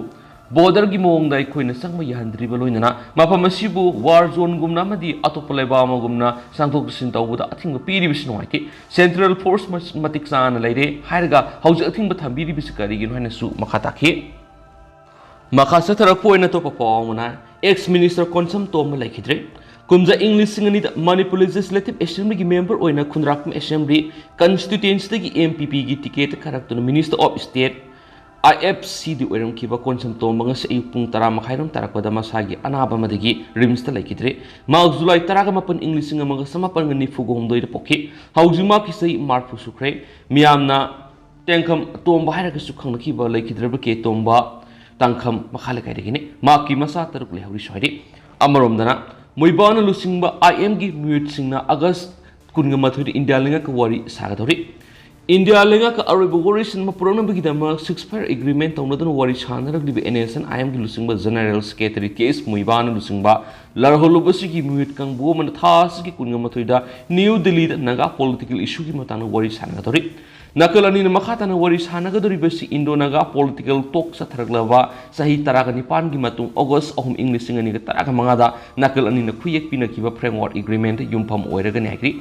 ꯕꯣꯔꯗꯔꯒꯤ ꯃꯑꯣꯡꯗ ꯑꯩꯈꯣꯏꯅ ꯆꯪꯕ ꯌꯥꯍꯟꯗ꯭ꯔꯤꯕ ꯂꯣꯏꯅꯅ ꯃꯐꯝ ꯑꯁꯤꯕꯨ ꯋꯥꯔ ꯖꯣꯟꯒꯨꯝꯅ ꯑꯃꯗꯤ ꯑꯇꯣꯞꯄ ꯂꯩꯕꯥꯛ ꯑꯃꯒꯨꯝꯅ ꯆꯪꯊꯣꯛ ꯆꯠꯁꯤꯟ ꯇꯧꯕꯗ ꯑꯊꯤꯡꯕ ꯄꯤꯔꯤꯕꯁꯤ ꯅꯨꯡꯉꯥꯏꯇꯦ꯫ ꯁꯦꯟꯇ꯭ꯔꯦꯜ ꯐꯣꯔꯁ ꯃ-, ꯃꯇꯤꯛ ꯆꯥꯅ ꯂꯩꯔꯦ ꯍꯥꯏꯔꯒ ꯍꯧꯖꯤꯛ ꯑꯊꯤꯡꯕ ꯊꯝꯕꯤꯔꯤꯕꯁꯤ ꯀꯔꯤꯒꯤꯅꯣ ꯍꯥꯏꯅꯁꯨ ꯃꯈꯥ ꯇꯥꯈꯤ꯫ ꯃꯈꯥ ꯆꯠꯊꯔꯛꯄ ꯑꯣꯏꯅ ꯑꯇꯣꯞꯄ ꯄꯥꯎ ꯑꯃꯅ, ꯑꯦꯛꯁ ꯃꯤꯅꯤꯁꯇꯔ ꯀꯣꯟꯁꯝ ꯇꯣꯝꯕ ꯂꯩꯈꯤꯗ꯭ꯔꯦ꯫ ꯀꯨꯝꯖꯥ ꯏꯪ ꯂꯤꯁꯤꯡ ꯑꯅꯤꯗ ꯃꯅꯤꯄꯨꯔ ꯂꯦꯖꯤꯁꯂꯦꯇꯤꯚ ꯑꯦꯁꯦꯝꯕ꯭ꯂꯤꯒꯤ ꯃꯦꯝꯕꯔ ꯑꯣꯏꯅ ꯈꯨꯟꯗ꯭ꯔꯥꯛꯄꯝ ꯑꯦꯁꯦꯝꯕ꯭ꯂꯤ ꯀꯟꯁꯇꯤꯇ꯭ꯌꯨꯌꯦꯟꯁꯤꯗꯒꯤ ꯑꯦꯝ ꯄꯤ ꯄꯤꯒꯤ ꯇꯤꯀꯦꯠ ꯈꯥꯔꯛꯇꯨꯅ minister of state, I F C D ꯑꯣꯏꯔꯝꯈꯤꯕ Konsam ꯇꯣꯝꯕ ꯉꯁꯤ ꯑꯌꯨꯛ ꯄꯨꯡ ꯇꯔꯥ ꯃꯈꯥꯏꯔꯣꯝ ꯇꯥꯔꯛꯄꯗ ꯃꯁꯥꯒꯤ ꯑꯅꯥꯕ ꯑꯃꯗꯒꯤ ꯔꯤꯝꯁꯇ ꯂꯩꯈꯤꯗ꯭ꯔꯦ꯫ ꯃꯍꯥꯛ ꯖꯨꯂꯥꯏ ꯇꯔꯥꯒ ꯃꯥꯄꯟ, ꯏꯪ ꯂꯤꯁꯤꯡ ꯑꯃꯒ ꯆꯃꯥꯄꯟꯒ ꯅꯤꯐꯨꯒ ꯍꯨꯝꯗꯣꯏꯗ ꯄꯣꯛꯈꯤ꯫ ꯍꯧꯖꯤꯛ ꯃꯍꯥꯛꯀꯤ ꯆꯍꯤ ꯃꯔꯤꯐꯨ ꯁꯨꯈ꯭ꯔꯦ꯫ ꯃꯤꯌꯥꯝꯅ ꯇꯦꯡꯈꯝ ꯇꯣꯝꯕ ꯍꯥꯏꯔꯒꯁꯨ ꯈꯪꯅꯈꯤꯕ ꯂꯩꯈꯤꯗ꯭ꯔꯕ ꯀꯦ ꯇꯣꯝꯕ ꯇꯥꯡꯈꯝ ꯃꯈꯥ ꯂꯩꯀꯥꯏꯗꯒꯤꯅꯤ꯫ ꯃꯍꯥꯛꯀꯤ ꯃꯆꯥ ꯇꯔꯨꯛ ꯂꯩꯍꯧꯔꯤ ꯁ꯭ꯋꯥꯏꯗꯤ꯫ ꯑꯃꯔꯣꯝꯗꯅ, ꯃꯣꯏꯕꯥꯅ ꯂꯨꯆꯤꯡꯕ ꯑꯥꯏ ꯑꯦꯝꯒꯤ ꯃꯤꯑꯣꯏꯁꯤꯡꯅ ꯑꯥꯒꯁ ꯀꯨꯟꯒ ꯃꯥꯊꯣꯏꯗ ꯏꯟꯗꯤꯌꯥ ꯂꯩꯉꯥꯛꯀ ꯋꯥꯔꯤ ꯁꯥꯒꯗꯧꯔꯤ꯫ ꯏꯟꯗꯤꯌꯥ ꯂꯩꯉꯥꯛꯀ ꯑꯔꯣꯏꯕ ꯋꯥꯔꯤꯁꯤꯟ ꯑꯃ ꯄꯨꯔꯛꯅꯕꯒꯤꯗꯃꯛ ceasefire agreement ꯇꯧꯅꯗꯨꯅ ꯋꯥꯔꯤ ꯁꯥꯟꯅꯔꯛꯂꯤꯕ ꯑꯦꯟ ꯑꯦꯁ ꯑꯦꯟ ꯑꯥꯏ ꯑꯦꯝꯒꯤ ꯂꯨꯆꯤꯡꯕ ꯖꯦꯅꯔꯦꯜ ꯁꯦꯀ꯭ꯔꯦꯇꯔꯤ ꯀꯦ ꯑꯦꯁ ꯃꯣꯏꯕꯥꯅ ꯂꯨꯆꯤꯡꯕ ꯂꯥꯜꯍꯧꯂꯨꯕꯁꯤꯒꯤ ꯃꯤꯍꯨꯠ ꯀꯥꯡꯕꯨ ꯑꯃꯅ ꯊꯥ ꯑꯁꯤꯒꯤ ꯀꯨꯟꯒ ꯃꯥꯊꯣꯏꯗ ꯅ꯭ꯌꯨ ꯗꯤꯜꯂꯤꯗ ꯅꯥꯒꯥ ꯄꯣꯂꯤꯇꯤꯀꯦꯜ ꯏꯁꯨꯒꯤ ꯃꯇꯥꯡꯗ ꯋꯥꯔꯤ ꯁꯥꯟꯅꯒꯗꯧꯔꯤ꯫ ꯅꯥꯀꯜ ꯑꯅꯤꯅ ꯃꯈꯥ ꯇꯥꯅ ꯋꯥꯔꯤ ꯁꯥꯟꯅꯒꯗꯧꯔꯤꯕꯁꯤ ꯏꯟꯗꯣ ꯅꯥꯒꯥ ꯄꯣꯂꯤꯇꯤꯀꯦꯜ ꯇꯣꯛ ꯆꯠꯊꯔꯛꯂꯕ ꯆꯍꯤ ꯇꯔꯥꯒ ꯅꯤꯄꯥꯟꯒꯤ ꯃꯇꯨꯡ ꯑꯣꯒꯁ ꯑꯍꯨꯝ, ꯏꯪ ꯂꯤꯁꯤꯡ ꯑꯅꯤꯒ ꯇꯔꯥꯒ ꯃꯉꯥꯗ ꯅꯥꯀꯜ ꯑꯅꯤꯅ ꯈꯨꯌꯦꯛ ꯄꯤꯅꯈꯤꯕ framework agreement ꯌꯨꯝꯐꯝ ꯑꯣꯏꯔꯒꯅꯤ ꯍꯥꯏꯈ꯭ꯔꯤ꯫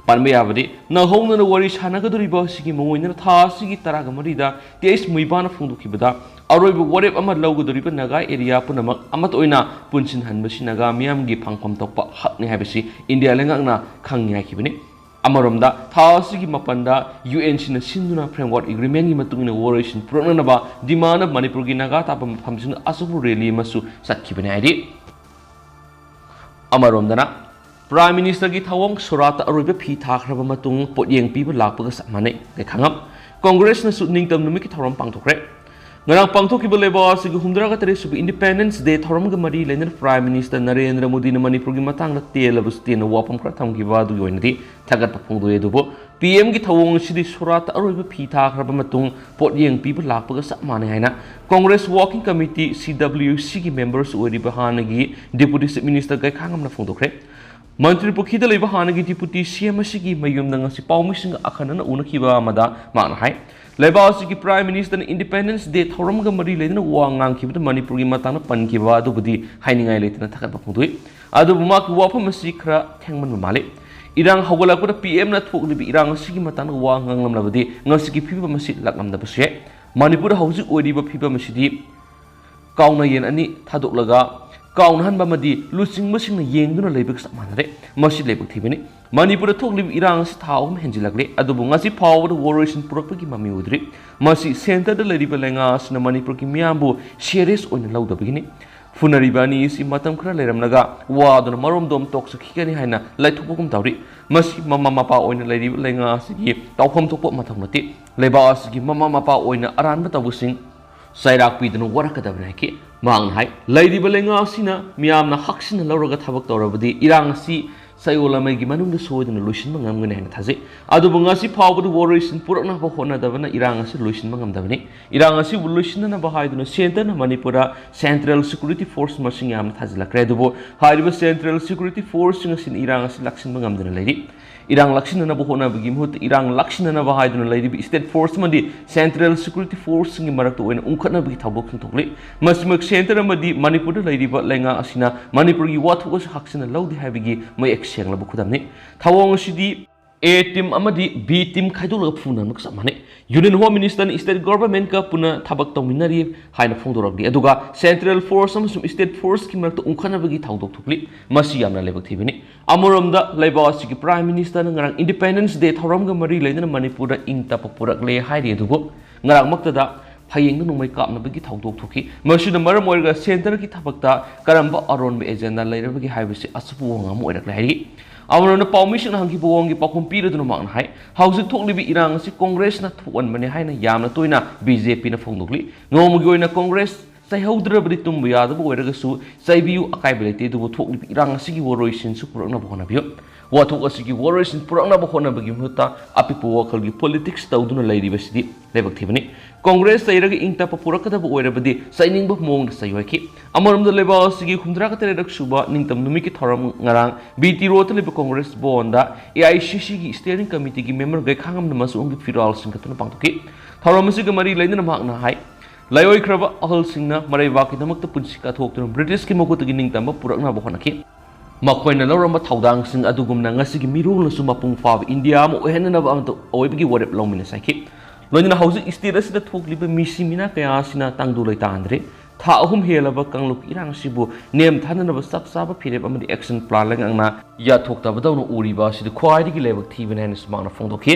ꯄꯟꯕ ꯌꯥꯕꯗꯤ, ꯅꯧꯍꯧꯅꯅ ꯋꯥꯔꯤ ꯁꯥꯟꯅꯒꯗꯧꯔꯤꯕ ꯑꯁꯤꯒꯤ ꯃꯉꯣꯏꯗꯅ ꯊꯥ ꯑꯁꯤꯒꯤ ꯇꯔꯥꯒ ꯃꯔꯤꯗ ꯇꯤ ꯑꯩꯆ ꯃꯨꯏꯕꯥꯅ ꯐꯣꯡꯗꯣꯛꯈꯤꯕꯗ ꯑꯔꯣꯏꯕ ꯋꯥꯔꯦꯞ ꯑꯃ ꯂꯧꯒꯗꯧꯔꯤꯕ ꯅꯥꯒꯥ ꯑꯦꯔꯤꯌꯥ ꯄꯨꯝꯅꯃꯛ ꯑꯃꯠꯇ ꯑꯣꯏꯅ ꯄꯨꯟꯁꯤꯟꯍꯟꯕꯁꯤ ꯅꯥꯒꯥ ꯃꯤꯌꯥꯝꯒꯤ ꯐꯪꯐꯝ ꯊꯣꯛꯄ ꯍꯛꯅꯤ ꯍꯥꯏꯕꯁꯤ ꯏꯟꯗꯤꯌꯥ ꯂꯩꯉꯥꯛꯅ ꯈꯪꯉꯤ ꯍꯥꯏꯈꯤꯕꯅꯤ꯫ ꯑꯃꯔꯣꯝꯗ, ꯊꯥ ꯑꯁꯤꯒꯤ ꯃꯥꯄꯟꯗ ꯌꯨ ꯑꯦꯟ ꯁꯤꯅ ꯁꯤꯟꯗꯨꯅ framework agreement ꯒꯤ ꯃꯇꯨꯡ ꯏꯟꯅ ꯋꯥꯔꯣꯏꯁꯤꯟ ꯄꯨꯔꯛꯅꯅꯕ demand ꯃꯅꯤꯄꯨꯔꯒꯤ ꯅꯥꯒꯥ ꯇꯥꯐꯝ ꯃꯐꯝꯁꯤꯡꯗ ꯑꯆꯧꯕ rally ꯑꯃꯁꯨ ꯆꯠꯈꯤꯕꯅꯤ ꯍꯥꯏꯔꯤ꯫ ꯑꯃꯔꯣꯝꯗꯅ, Prime Minister ꯒꯤ ꯊꯧꯑꯣꯡ ꯁꯣꯔꯥꯠꯇ ꯑꯔꯣꯏꯕ ꯐꯤ ꯊꯥꯈ꯭ꯔꯕ ꯃꯇꯨꯡ ꯄꯣꯠꯌꯦꯡ ꯄꯤꯕ ꯂꯥꯛꯄꯒ ꯆꯞ ꯃꯥꯟꯅꯩ꯫ ꯀꯩꯈꯥꯉꯝ, ꯀꯣꯡꯒ꯭ꯔꯦꯁꯅꯁꯨ ꯅꯤꯡꯇꯝ ꯅꯨꯃꯤꯠꯀꯤ ꯊꯧꯔꯝ ꯄꯥꯡꯊꯣꯛꯈ꯭ꯔꯦ꯫ ꯉꯔꯥꯡ ꯄꯥꯡꯊꯣꯛꯈꯤꯕ ꯂꯩꯕꯥꯛ ꯑꯁꯤꯒꯤ ꯍꯨꯝꯗ꯭ꯔꯥꯒ ꯇꯔꯦꯠ ꯁꯨꯕ Independence Day ꯊꯧꯔꯝꯒ ꯃꯔꯤ ꯂꯩꯅꯅ Prime Minister ꯅꯔꯦꯟꯗ꯭ꯔ ꯃꯣꯗꯤꯅ ꯃꯅꯤꯄꯨꯔꯒꯤ ꯃꯇꯥꯡꯗ ꯇꯦꯜꯂꯕꯁꯨ ꯇꯦꯟꯅ ꯋꯥꯐꯝ ꯈꯔ ꯊꯝꯈꯤꯕ ꯑꯗꯨꯒꯤ ꯑꯣꯏꯅꯗꯤ ꯊꯥꯒꯠꯄ ꯐꯣꯡꯗꯣꯛꯏ꯫ ꯑꯗꯨꯕꯨ P M ꯒꯤ ꯊꯧꯑꯣꯡ ꯑꯁꯤꯗꯤ ꯁꯣꯔꯥꯠꯇ ꯑꯔꯣꯏꯕ ꯐꯤ ꯊꯥꯈ꯭ꯔꯕ ꯃꯇꯨꯡ ꯄꯣꯠꯌꯦꯡ ꯄꯤꯕ ꯂꯥꯛꯄꯒ ꯆꯞ ꯃꯥꯟꯅꯩ ꯍꯥꯏꯅ Congress Working Committee, C W C ꯒꯤ members ꯑꯣꯏꯔꯤꯕ ꯍꯥꯟꯅꯒꯤ Deputy Chief Minister ꯒꯩꯈꯥꯉꯝꯅ ꯐꯣꯡꯗꯣꯛꯈ꯭ꯔꯦ꯫ ꯃꯟꯇ꯭ꯔꯤ ꯄꯨꯈ꯭ꯔꯤꯗ ꯂꯩꯕ ꯍꯥꯟꯅꯒꯤ Deputy C M ꯑꯁꯤꯒꯤ ꯃꯌꯨꯝꯗ ꯉꯁꯤ ꯄꯥꯎꯃꯤꯁꯤꯡꯒ ꯑꯈꯟꯅꯅ ꯎꯅꯈꯤꯕ ꯑꯃꯗ ꯃꯍꯥꯛꯅ ꯍꯥꯏ, ꯂꯩꯕꯥꯛ ꯑꯁꯤꯒꯤ Prime Minister ꯅ Independence Day ꯊꯧꯔꯝꯒ ꯃꯔꯤ ꯂꯩꯅꯅ ꯋꯥ ꯉꯥꯡꯈꯤꯕꯗ ꯃꯅꯤꯄꯨꯔꯒꯤ ꯃꯇꯥꯡꯗ ꯄꯟꯈꯤꯕ ꯑꯗꯨꯕꯨꯗꯤ ꯍꯥꯏꯅꯤꯡꯉꯥꯏ ꯂꯩꯇꯅ ꯊꯥꯒꯠꯄ ꯐꯣꯡꯗꯣꯛꯏ꯫ ꯑꯗꯨꯕꯨ ꯃꯍꯥꯛꯀꯤ ꯋꯥꯐꯝ ꯑꯁꯤ ꯈꯔ ꯊꯦꯡꯃꯟꯕ ꯃꯥꯜꯂꯤ꯫ ꯏꯔꯥꯡ ꯍꯧꯒꯠꯂꯛꯄꯗ P M ꯅ ꯊꯣꯛꯂꯤꯕ ꯏꯔꯥꯡ ꯑꯁꯤꯒꯤ ꯃꯇꯥꯡꯗ ꯋꯥ ꯉꯥꯡꯂꯝꯂꯕꯗꯤ ꯉꯁꯤꯒꯤ ꯐꯤꯕꯝ ꯑꯁꯤ ꯂꯥꯛꯂꯝꯗꯕꯁꯨ ꯌꯥꯏ꯫ ꯃꯅꯤꯄꯨꯔꯗ ꯍꯧꯖꯤꯛ ꯑꯣꯏꯔꯤꯕ ꯐꯤꯕꯝ ꯑꯁꯤꯗꯤ ꯀꯥꯎꯅ ꯌꯦꯟ ꯑꯅꯤ ꯊꯥꯗꯣꯛꯂꯒ ꯀꯥꯎꯅꯍꯟꯕ ꯑꯃꯗꯤ ꯂꯨꯆꯤꯡꯕꯁꯤꯡꯅ ꯌꯦꯡꯗꯨꯅ ꯂꯩꯕꯒ ꯆꯞ ꯃꯥꯟꯅꯔꯦ꯫ ꯃꯁꯤ ꯂꯥꯏꯕꯛ ꯊꯤꯕꯅꯤ꯫ ꯃꯅꯤꯄꯨꯔꯗ ꯊꯣꯛꯂꯤꯕ ꯏꯔꯥꯡ ꯑꯁꯤ ꯊꯥ ꯑꯍꯨꯝ ꯍꯦꯟꯖꯤꯜꯂꯛꯂꯦ, ꯑꯗꯨꯕꯨ ꯉꯁꯤ ꯐꯥꯎꯕꯗ ꯋꯥꯔꯣꯏꯁꯤꯟ ꯄꯨꯔꯛꯄꯒꯤ ꯃꯃꯤ ꯎꯗ꯭ꯔꯤ꯫ ꯃꯁꯤ ꯁꯦꯟꯇꯔꯗ ꯂꯩꯔꯤꯕ ꯂꯩꯉꯥꯛ ꯑꯁꯤꯅ ꯃꯅꯤꯄꯨꯔꯒꯤ ꯃꯤꯌꯥꯝꯕꯨ ꯁꯤꯔꯤꯌꯁ ꯑꯣꯏꯅ ꯂꯧꯗꯕꯒꯤꯅꯤ꯫ ꯐꯨꯅꯔꯤꯕ ꯑꯅꯤ ꯑꯁꯤ ꯃꯇꯝ ꯈꯔ ꯂꯩꯔꯝꯂꯒ ꯋꯥꯗꯨꯅ ꯃꯔꯣꯝꯗꯣꯝ ꯇꯣꯛꯆꯈꯤꯒꯅꯤ ꯍꯥꯏꯅ ꯂꯩꯊꯣꯛꯄꯒꯨꯝ ꯇꯧꯔꯤ꯫ ꯃꯁꯤ ꯃꯃꯥ ꯃꯄꯥ ꯑꯣꯏꯅ ꯂꯩꯔꯤꯕ ꯂꯩꯉꯥꯛ ꯑꯁꯤꯒꯤ ꯇꯧꯐꯝ ꯊꯣꯛꯄ ꯃꯊꯧ ꯅꯠꯇꯦ꯫ ꯂꯩꯕꯥꯛ ꯑꯁꯤꯒꯤ ꯃꯃꯥ ꯃꯄꯥ ꯑꯣꯏꯅ ꯑꯔꯥꯟꯕ ꯇꯧꯕꯁꯤꯡ ꯆꯩꯔꯥꯛ ꯄꯤꯗꯨꯅ ꯋꯥꯔꯛꯀꯗꯕꯅꯤ ꯍꯥꯏꯈꯤ꯫ ꯃꯍꯥꯛꯅ ꯍꯥꯏ, ꯂꯩꯔꯤꯕ ꯂꯩꯉꯥꯛ ꯑꯁꯤꯅ ꯃꯤꯌꯥꯝꯅ ꯍꯛꯁꯤꯟꯅ ꯂꯧꯔꯒ ꯊꯕꯛ ꯇꯧꯔꯕꯗꯤ ꯏꯔꯥꯡ ꯑꯁꯤ ꯆꯌꯣꯜ ꯑꯃꯒꯤ ꯃꯅꯨꯡꯗ ꯁꯣꯏꯗꯅ ꯂꯣꯏꯁꯤꯟꯕ ꯉꯝꯒꯅꯤ ꯍꯥꯏꯅ ꯊꯥꯖꯩ꯫ ꯑꯗꯨꯕꯨ ꯉꯁꯤ ꯐꯥꯎꯕꯗ ꯋꯥꯔꯣꯏꯁꯤꯟ ꯄꯨꯔꯛꯅꯕ ꯍꯣꯠꯅꯗꯕꯅ ꯏꯔꯥꯡ ꯑꯁꯤ ꯂꯣꯏꯁꯤꯟꯕ ꯉꯝꯗꯕꯅꯤ꯫ ꯏꯔꯥꯡ ꯑꯁꯤꯕꯨ ꯂꯣꯏꯁꯤꯟꯅꯅꯕ ꯍꯥꯏꯗꯨꯅ ꯁꯦꯟꯇꯔꯅ ꯃꯅꯤꯄꯨꯔꯗ ꯁꯦꯟꯇ꯭ꯔꯦꯜ ꯁꯦꯀ꯭ꯌꯨꯔꯤꯇꯤ ꯐꯣꯔꯁ ꯃꯁꯤꯡ ꯌꯥꯝꯅ ꯊꯥꯖꯤꯜꯂꯛꯈ꯭ꯔꯦ꯫ ꯑꯗꯨꯕꯨ ꯍꯥꯏꯔꯤꯕ ꯁꯦꯟꯇ꯭ꯔꯦꯜ ꯁꯦꯀ꯭ꯌꯨꯔꯤꯇꯤ ꯐꯣꯔꯁꯁꯤꯡ ꯑꯁꯤꯅ ꯏꯔꯥꯡ ꯑꯁꯤ ꯂꯥꯛꯁꯤꯟꯕ ꯉꯝꯗꯅ ꯂꯩꯔꯤ꯫ ꯏꯔꯥꯡ ꯂꯥꯛꯁꯤꯟꯅꯅꯕ ꯍꯣꯠꯅꯕꯒꯤ ꯃꯍꯨꯠꯇ ꯏꯔꯥꯡ ꯂꯥꯛꯁꯤꯟꯅꯅꯕ ꯍꯥꯏꯗꯨꯅ ꯂꯩꯔꯤꯕ ꯁ꯭ꯇꯦꯠ ꯐꯣꯔꯁ ꯑꯃꯗꯤ ꯁꯦꯟꯇ꯭ꯔꯦꯜ ꯁꯦꯀ꯭ꯌꯨꯔꯤꯇꯤ ꯐꯣꯔꯁꯁꯤꯡꯒꯤ ꯃꯔꯛꯇ ꯑꯣꯏꯅ ꯎꯪꯈꯠꯅꯕꯒꯤ ꯊꯧꯗꯣꯛꯁꯤꯡ ꯊꯣꯛꯂꯤ꯫ ꯃꯁꯤꯃꯛ ꯁꯦꯟꯇꯔ ꯑꯃꯗꯤ ꯃꯅꯤꯄꯨꯔꯗ ꯂꯩꯔꯤꯕ ꯂꯩꯉꯥꯛ ꯑꯁꯤꯅ ꯃꯅꯤꯄꯨꯔꯒꯤ ꯋꯥꯊꯣꯛ ꯑꯁꯤ ꯍꯛꯁꯤꯟꯅ ꯂꯧꯗꯦ ꯍꯥꯏꯕꯒꯤ ꯃꯌꯦꯛ ꯁꯦꯡꯂꯕ ꯈꯨꯗꯝꯅꯤ꯫ ꯊꯧꯑꯣꯡ ꯑꯁꯤꯗꯤ ꯑꯦ ꯇꯤꯝ ꯑꯃꯗꯤ ꯕꯤ ꯇꯤꯝ ꯈꯥꯏꯗꯣꯛꯂꯒ ꯐꯨꯅꯕꯒ ꯆꯞ ꯃꯥꯟꯅꯩ꯫ ꯌꯨꯅꯤꯌꯟ ꯍꯣꯝ ꯃꯤꯅꯤꯁꯇꯔꯅ ꯁ꯭ꯇꯦꯠ ꯒꯣꯚꯔꯟꯃꯦꯟꯠꯀ ꯄꯨꯟꯅ ꯊꯕꯛ ꯇꯧꯃꯤꯟꯅꯔꯤ ꯍꯥꯏꯅ ꯐꯣꯡꯗꯣꯔꯛꯂꯤ, ꯑꯗꯨꯒ ꯁꯦꯟꯇ꯭ꯔꯦꯜ ꯐꯣꯔꯁ ꯑꯃꯁꯨꯡ ꯁ꯭ꯇꯦꯠ ꯐꯣꯔꯁꯀꯤ ꯃꯔꯛꯇ ꯎꯪꯈꯠꯅꯕꯒꯤ ꯊꯧꯗꯣꯛ ꯊꯣꯛꯂꯤ꯫ ꯃꯁꯤ ꯌꯥꯝꯅ ꯂꯥꯏꯕꯛ ꯊꯤꯕꯅꯤ꯫ ꯑꯃꯔꯣꯝꯗ ꯂꯩꯕꯥꯛ ꯑꯁꯤꯒꯤ ꯄ꯭ꯔꯥꯏꯝ ꯃꯤꯅꯤꯁꯇꯔꯅ ꯉꯔꯥꯡ ꯏꯟꯗꯤꯄꯦꯟꯗꯦꯟꯁ ꯗꯦ ꯊꯧꯔꯝꯒ ꯃꯔꯤ ꯂꯩꯅꯅ ꯃꯅꯤꯄꯨꯔꯗ ꯏꯪ ꯇꯞꯄ ꯄꯨꯔꯛꯂꯦ ꯍꯥꯏꯔꯤ, ꯑꯗꯨꯕꯨ ꯉꯔꯥꯡꯃꯛꯇꯗ ꯐꯌꯦꯡꯗ ꯅꯣꯡꯃꯩ ꯀꯥꯞꯅꯕꯒꯤ ꯊꯧꯗꯣꯛ ꯊꯣꯛꯈꯤ꯫ ꯃꯁꯤꯅ ꯃꯔꯝ ꯑꯣꯏꯔꯒ ꯁꯦꯟꯇꯔꯒꯤ ꯊꯕꯛꯇ ꯀꯔꯝꯕ ꯑꯔꯣꯟꯕ ꯑꯦꯖꯦꯟꯗꯥ ꯂꯩꯔꯕꯒꯦ ꯍꯥꯏꯕꯁꯤ ꯑꯆꯧꯕ ꯋꯥꯍꯪ ꯑꯃ ꯑꯣꯏꯔꯛꯂꯦ ꯍꯥꯏꯔꯤ꯫ ꯑꯃꯔꯣꯝꯗ ꯄꯥꯎꯃꯤꯁꯤꯡꯅ ꯍꯪꯈꯤꯕ ꯋꯥꯍꯪꯒꯤ ꯄꯥꯎꯈꯨꯝ ꯄꯤꯔꯗꯨꯅ ꯃꯍꯥꯛꯅ ꯍꯥꯏ, ꯍꯧꯖꯤꯛ ꯊꯣꯛꯂꯤꯕ ꯏꯔꯥꯡ ꯑꯁꯤ ꯀꯣꯡꯒ꯭ꯔꯦꯁꯅ ꯊꯣꯛꯍꯟꯕꯅꯤ ꯍꯥꯏꯅ ꯌꯥꯝꯅ ꯇꯣꯏꯅ ꯕꯤ ꯖꯦ ꯄꯤꯅ ꯐꯣꯡꯗꯣꯛꯂꯤ꯫ ꯅꯣꯡꯃꯒꯤ ꯑꯣꯏꯅ ꯀꯣꯡꯒ꯭ꯔꯦꯁ ꯆꯩꯍꯧꯗ꯭ꯔꯕꯗꯤ ꯇꯨꯝꯕ ꯌꯥꯗꯕ ꯑꯣꯏꯔꯒꯁꯨ ꯆꯩꯕꯤꯌꯨ, ꯑꯀꯥꯏꯕ ꯂꯩꯇꯦ, ꯑꯗꯨꯕꯨ ꯊꯣꯛꯂꯤꯕ ꯏꯔꯥꯡ ꯑꯁꯤꯒꯤ ꯋꯥꯔꯣꯏꯁꯤꯟꯁꯨ ꯄꯨꯔꯛꯅꯕ ꯍꯣꯠꯅꯕꯤꯌꯨ꯫ ꯋꯥꯊꯣꯛ ꯑꯁꯤꯒꯤ ꯋꯥꯔꯣꯏꯁꯤꯟ ꯄꯨꯔꯛꯅꯕ ꯍꯣꯠꯅꯕꯒꯤ ꯃꯍꯨꯠꯇ ꯑꯄꯤꯛꯄ ꯋꯥꯈꯜꯒꯤ ꯄꯣꯂꯤꯇꯤꯛꯁ ꯇꯧꯗꯨꯅ ꯂꯩꯔꯤꯕꯁꯤꯗꯤ ꯂꯥꯏꯕꯛ ꯊꯤꯕꯅꯤ꯫ ꯀꯣꯡꯒ꯭ꯔꯦꯁ ꯆꯩꯔꯒ ꯏꯪ ꯇꯞꯄ ꯄꯨꯔꯛꯀꯗꯕ ꯑꯣꯏꯔꯕꯗꯤ ꯆꯩꯅꯤꯡꯕ ꯃꯑꯣꯡꯗ ꯆꯩꯌꯨ ꯍꯥꯏꯈꯤ꯫ ꯑꯃꯔꯣꯝꯗ ꯂꯩꯕꯥꯛ ꯑꯁꯤꯒꯤ ꯍꯨꯝꯗ꯭ꯔꯥꯒ ꯇꯔꯦꯠ ꯁꯨꯕ ꯅꯤꯡꯇꯝ ꯅꯨꯃꯤꯠꯀꯤ ꯊꯧꯔꯝ ꯉꯔꯥꯡ ꯕꯤ ꯇꯤ ꯔꯣꯗꯇ ꯂꯩꯕ ꯀꯣꯡꯒ꯭ꯔꯦꯁ ꯚꯋꯟꯗ ꯑꯦ ꯑꯥꯏ ꯁꯤ ꯁꯤꯒꯤ ꯁ꯭ꯇꯤꯌꯔꯤꯡ ꯀꯃꯤꯇꯤꯒꯤ ꯃꯦꯝꯕꯔ ꯒꯩꯈꯥꯉꯝꯅ ꯃꯆꯨ ꯑꯃꯒꯤ ꯐꯤꯔꯥꯜ ꯁꯤꯟꯒꯠꯇꯨꯅ ꯄꯥꯡꯊꯣꯛꯈꯤ꯫ ꯊꯧꯔꯝ ꯑꯁꯤꯒ ꯃꯔꯤ ꯂꯩꯅꯅ ꯃꯍꯥꯛꯅ ꯍꯥꯏ, ꯂꯥꯏꯑꯣꯏꯈ꯭ꯔꯕ ꯑꯍꯜꯁꯤꯡꯅ ꯃꯔꯩꯕꯥꯛꯀꯤꯗꯃꯛꯇ ꯄꯨꯟꯁꯤ ꯀꯠꯊꯣꯛꯇꯨꯅ ꯕ꯭ꯔꯤꯇꯤꯁꯀꯤ ꯃꯈꯨꯠꯇꯒꯤ ꯅꯤꯡꯇꯝꯕ ꯄꯨꯔꯛꯅꯕ ꯍꯣꯠꯅꯈꯤ꯫ ꯃꯈꯣꯏꯅ ꯂꯧꯔꯝꯕ ꯊꯧꯗꯥꯡꯁꯤꯡ ꯑꯗꯨꯒꯨꯝꯅ ꯉꯁꯤꯒꯤ ꯃꯤꯔꯣꯜꯅꯁꯨ ꯃꯄꯨꯡ ꯐꯥꯕ ꯏꯟꯗꯤꯌꯥ ꯑꯃ ꯑꯣꯏꯍꯟꯅꯅꯕ ꯑꯃꯠꯇ ꯑꯣꯏꯕꯒꯤ ꯋꯥꯔꯦꯞ ꯂꯧꯃꯤꯟꯅꯁꯤ ꯍꯥꯏꯈꯤ꯫ ꯂꯣꯏꯅꯅ ꯍꯧꯖꯤꯛ ꯁ꯭ꯇꯦꯠ ꯑꯁꯤꯗ ꯊꯣꯛꯂꯤꯕ ꯃꯤꯁꯤ ꯃꯤꯅꯥ ꯀꯌꯥ ꯑꯁꯤꯅ ꯇꯪꯗꯨ ꯂꯩꯇꯥꯍꯟꯗ꯭ꯔꯦ꯫ ꯊꯥ ꯑꯍꯨꯝ ꯍꯦꯜꯂꯕ ꯀꯥꯡꯂꯨꯞꯀꯤ ꯏꯔꯥꯡ ꯑꯁꯤꯕꯨ ꯅꯦꯝꯊꯥꯅꯅꯕ ꯆꯞ ꯆꯥꯕ ꯐꯤꯔꯦꯞ ꯑꯃꯗꯤ action plan ꯂꯩꯉꯥꯛꯅ ꯌꯥꯊꯣꯛꯇꯕꯗꯧꯅ ꯎꯔꯤꯕ ꯑꯁꯤꯗꯤ ꯈ꯭ꯋꯥꯏꯗꯒꯤ ꯂꯥꯏꯕꯛ ꯊꯤꯕꯅꯤ ꯍꯥꯏꯅꯁꯨ ꯃꯍꯥꯛꯅ ꯐꯣꯡꯗꯣꯛꯈꯤ꯫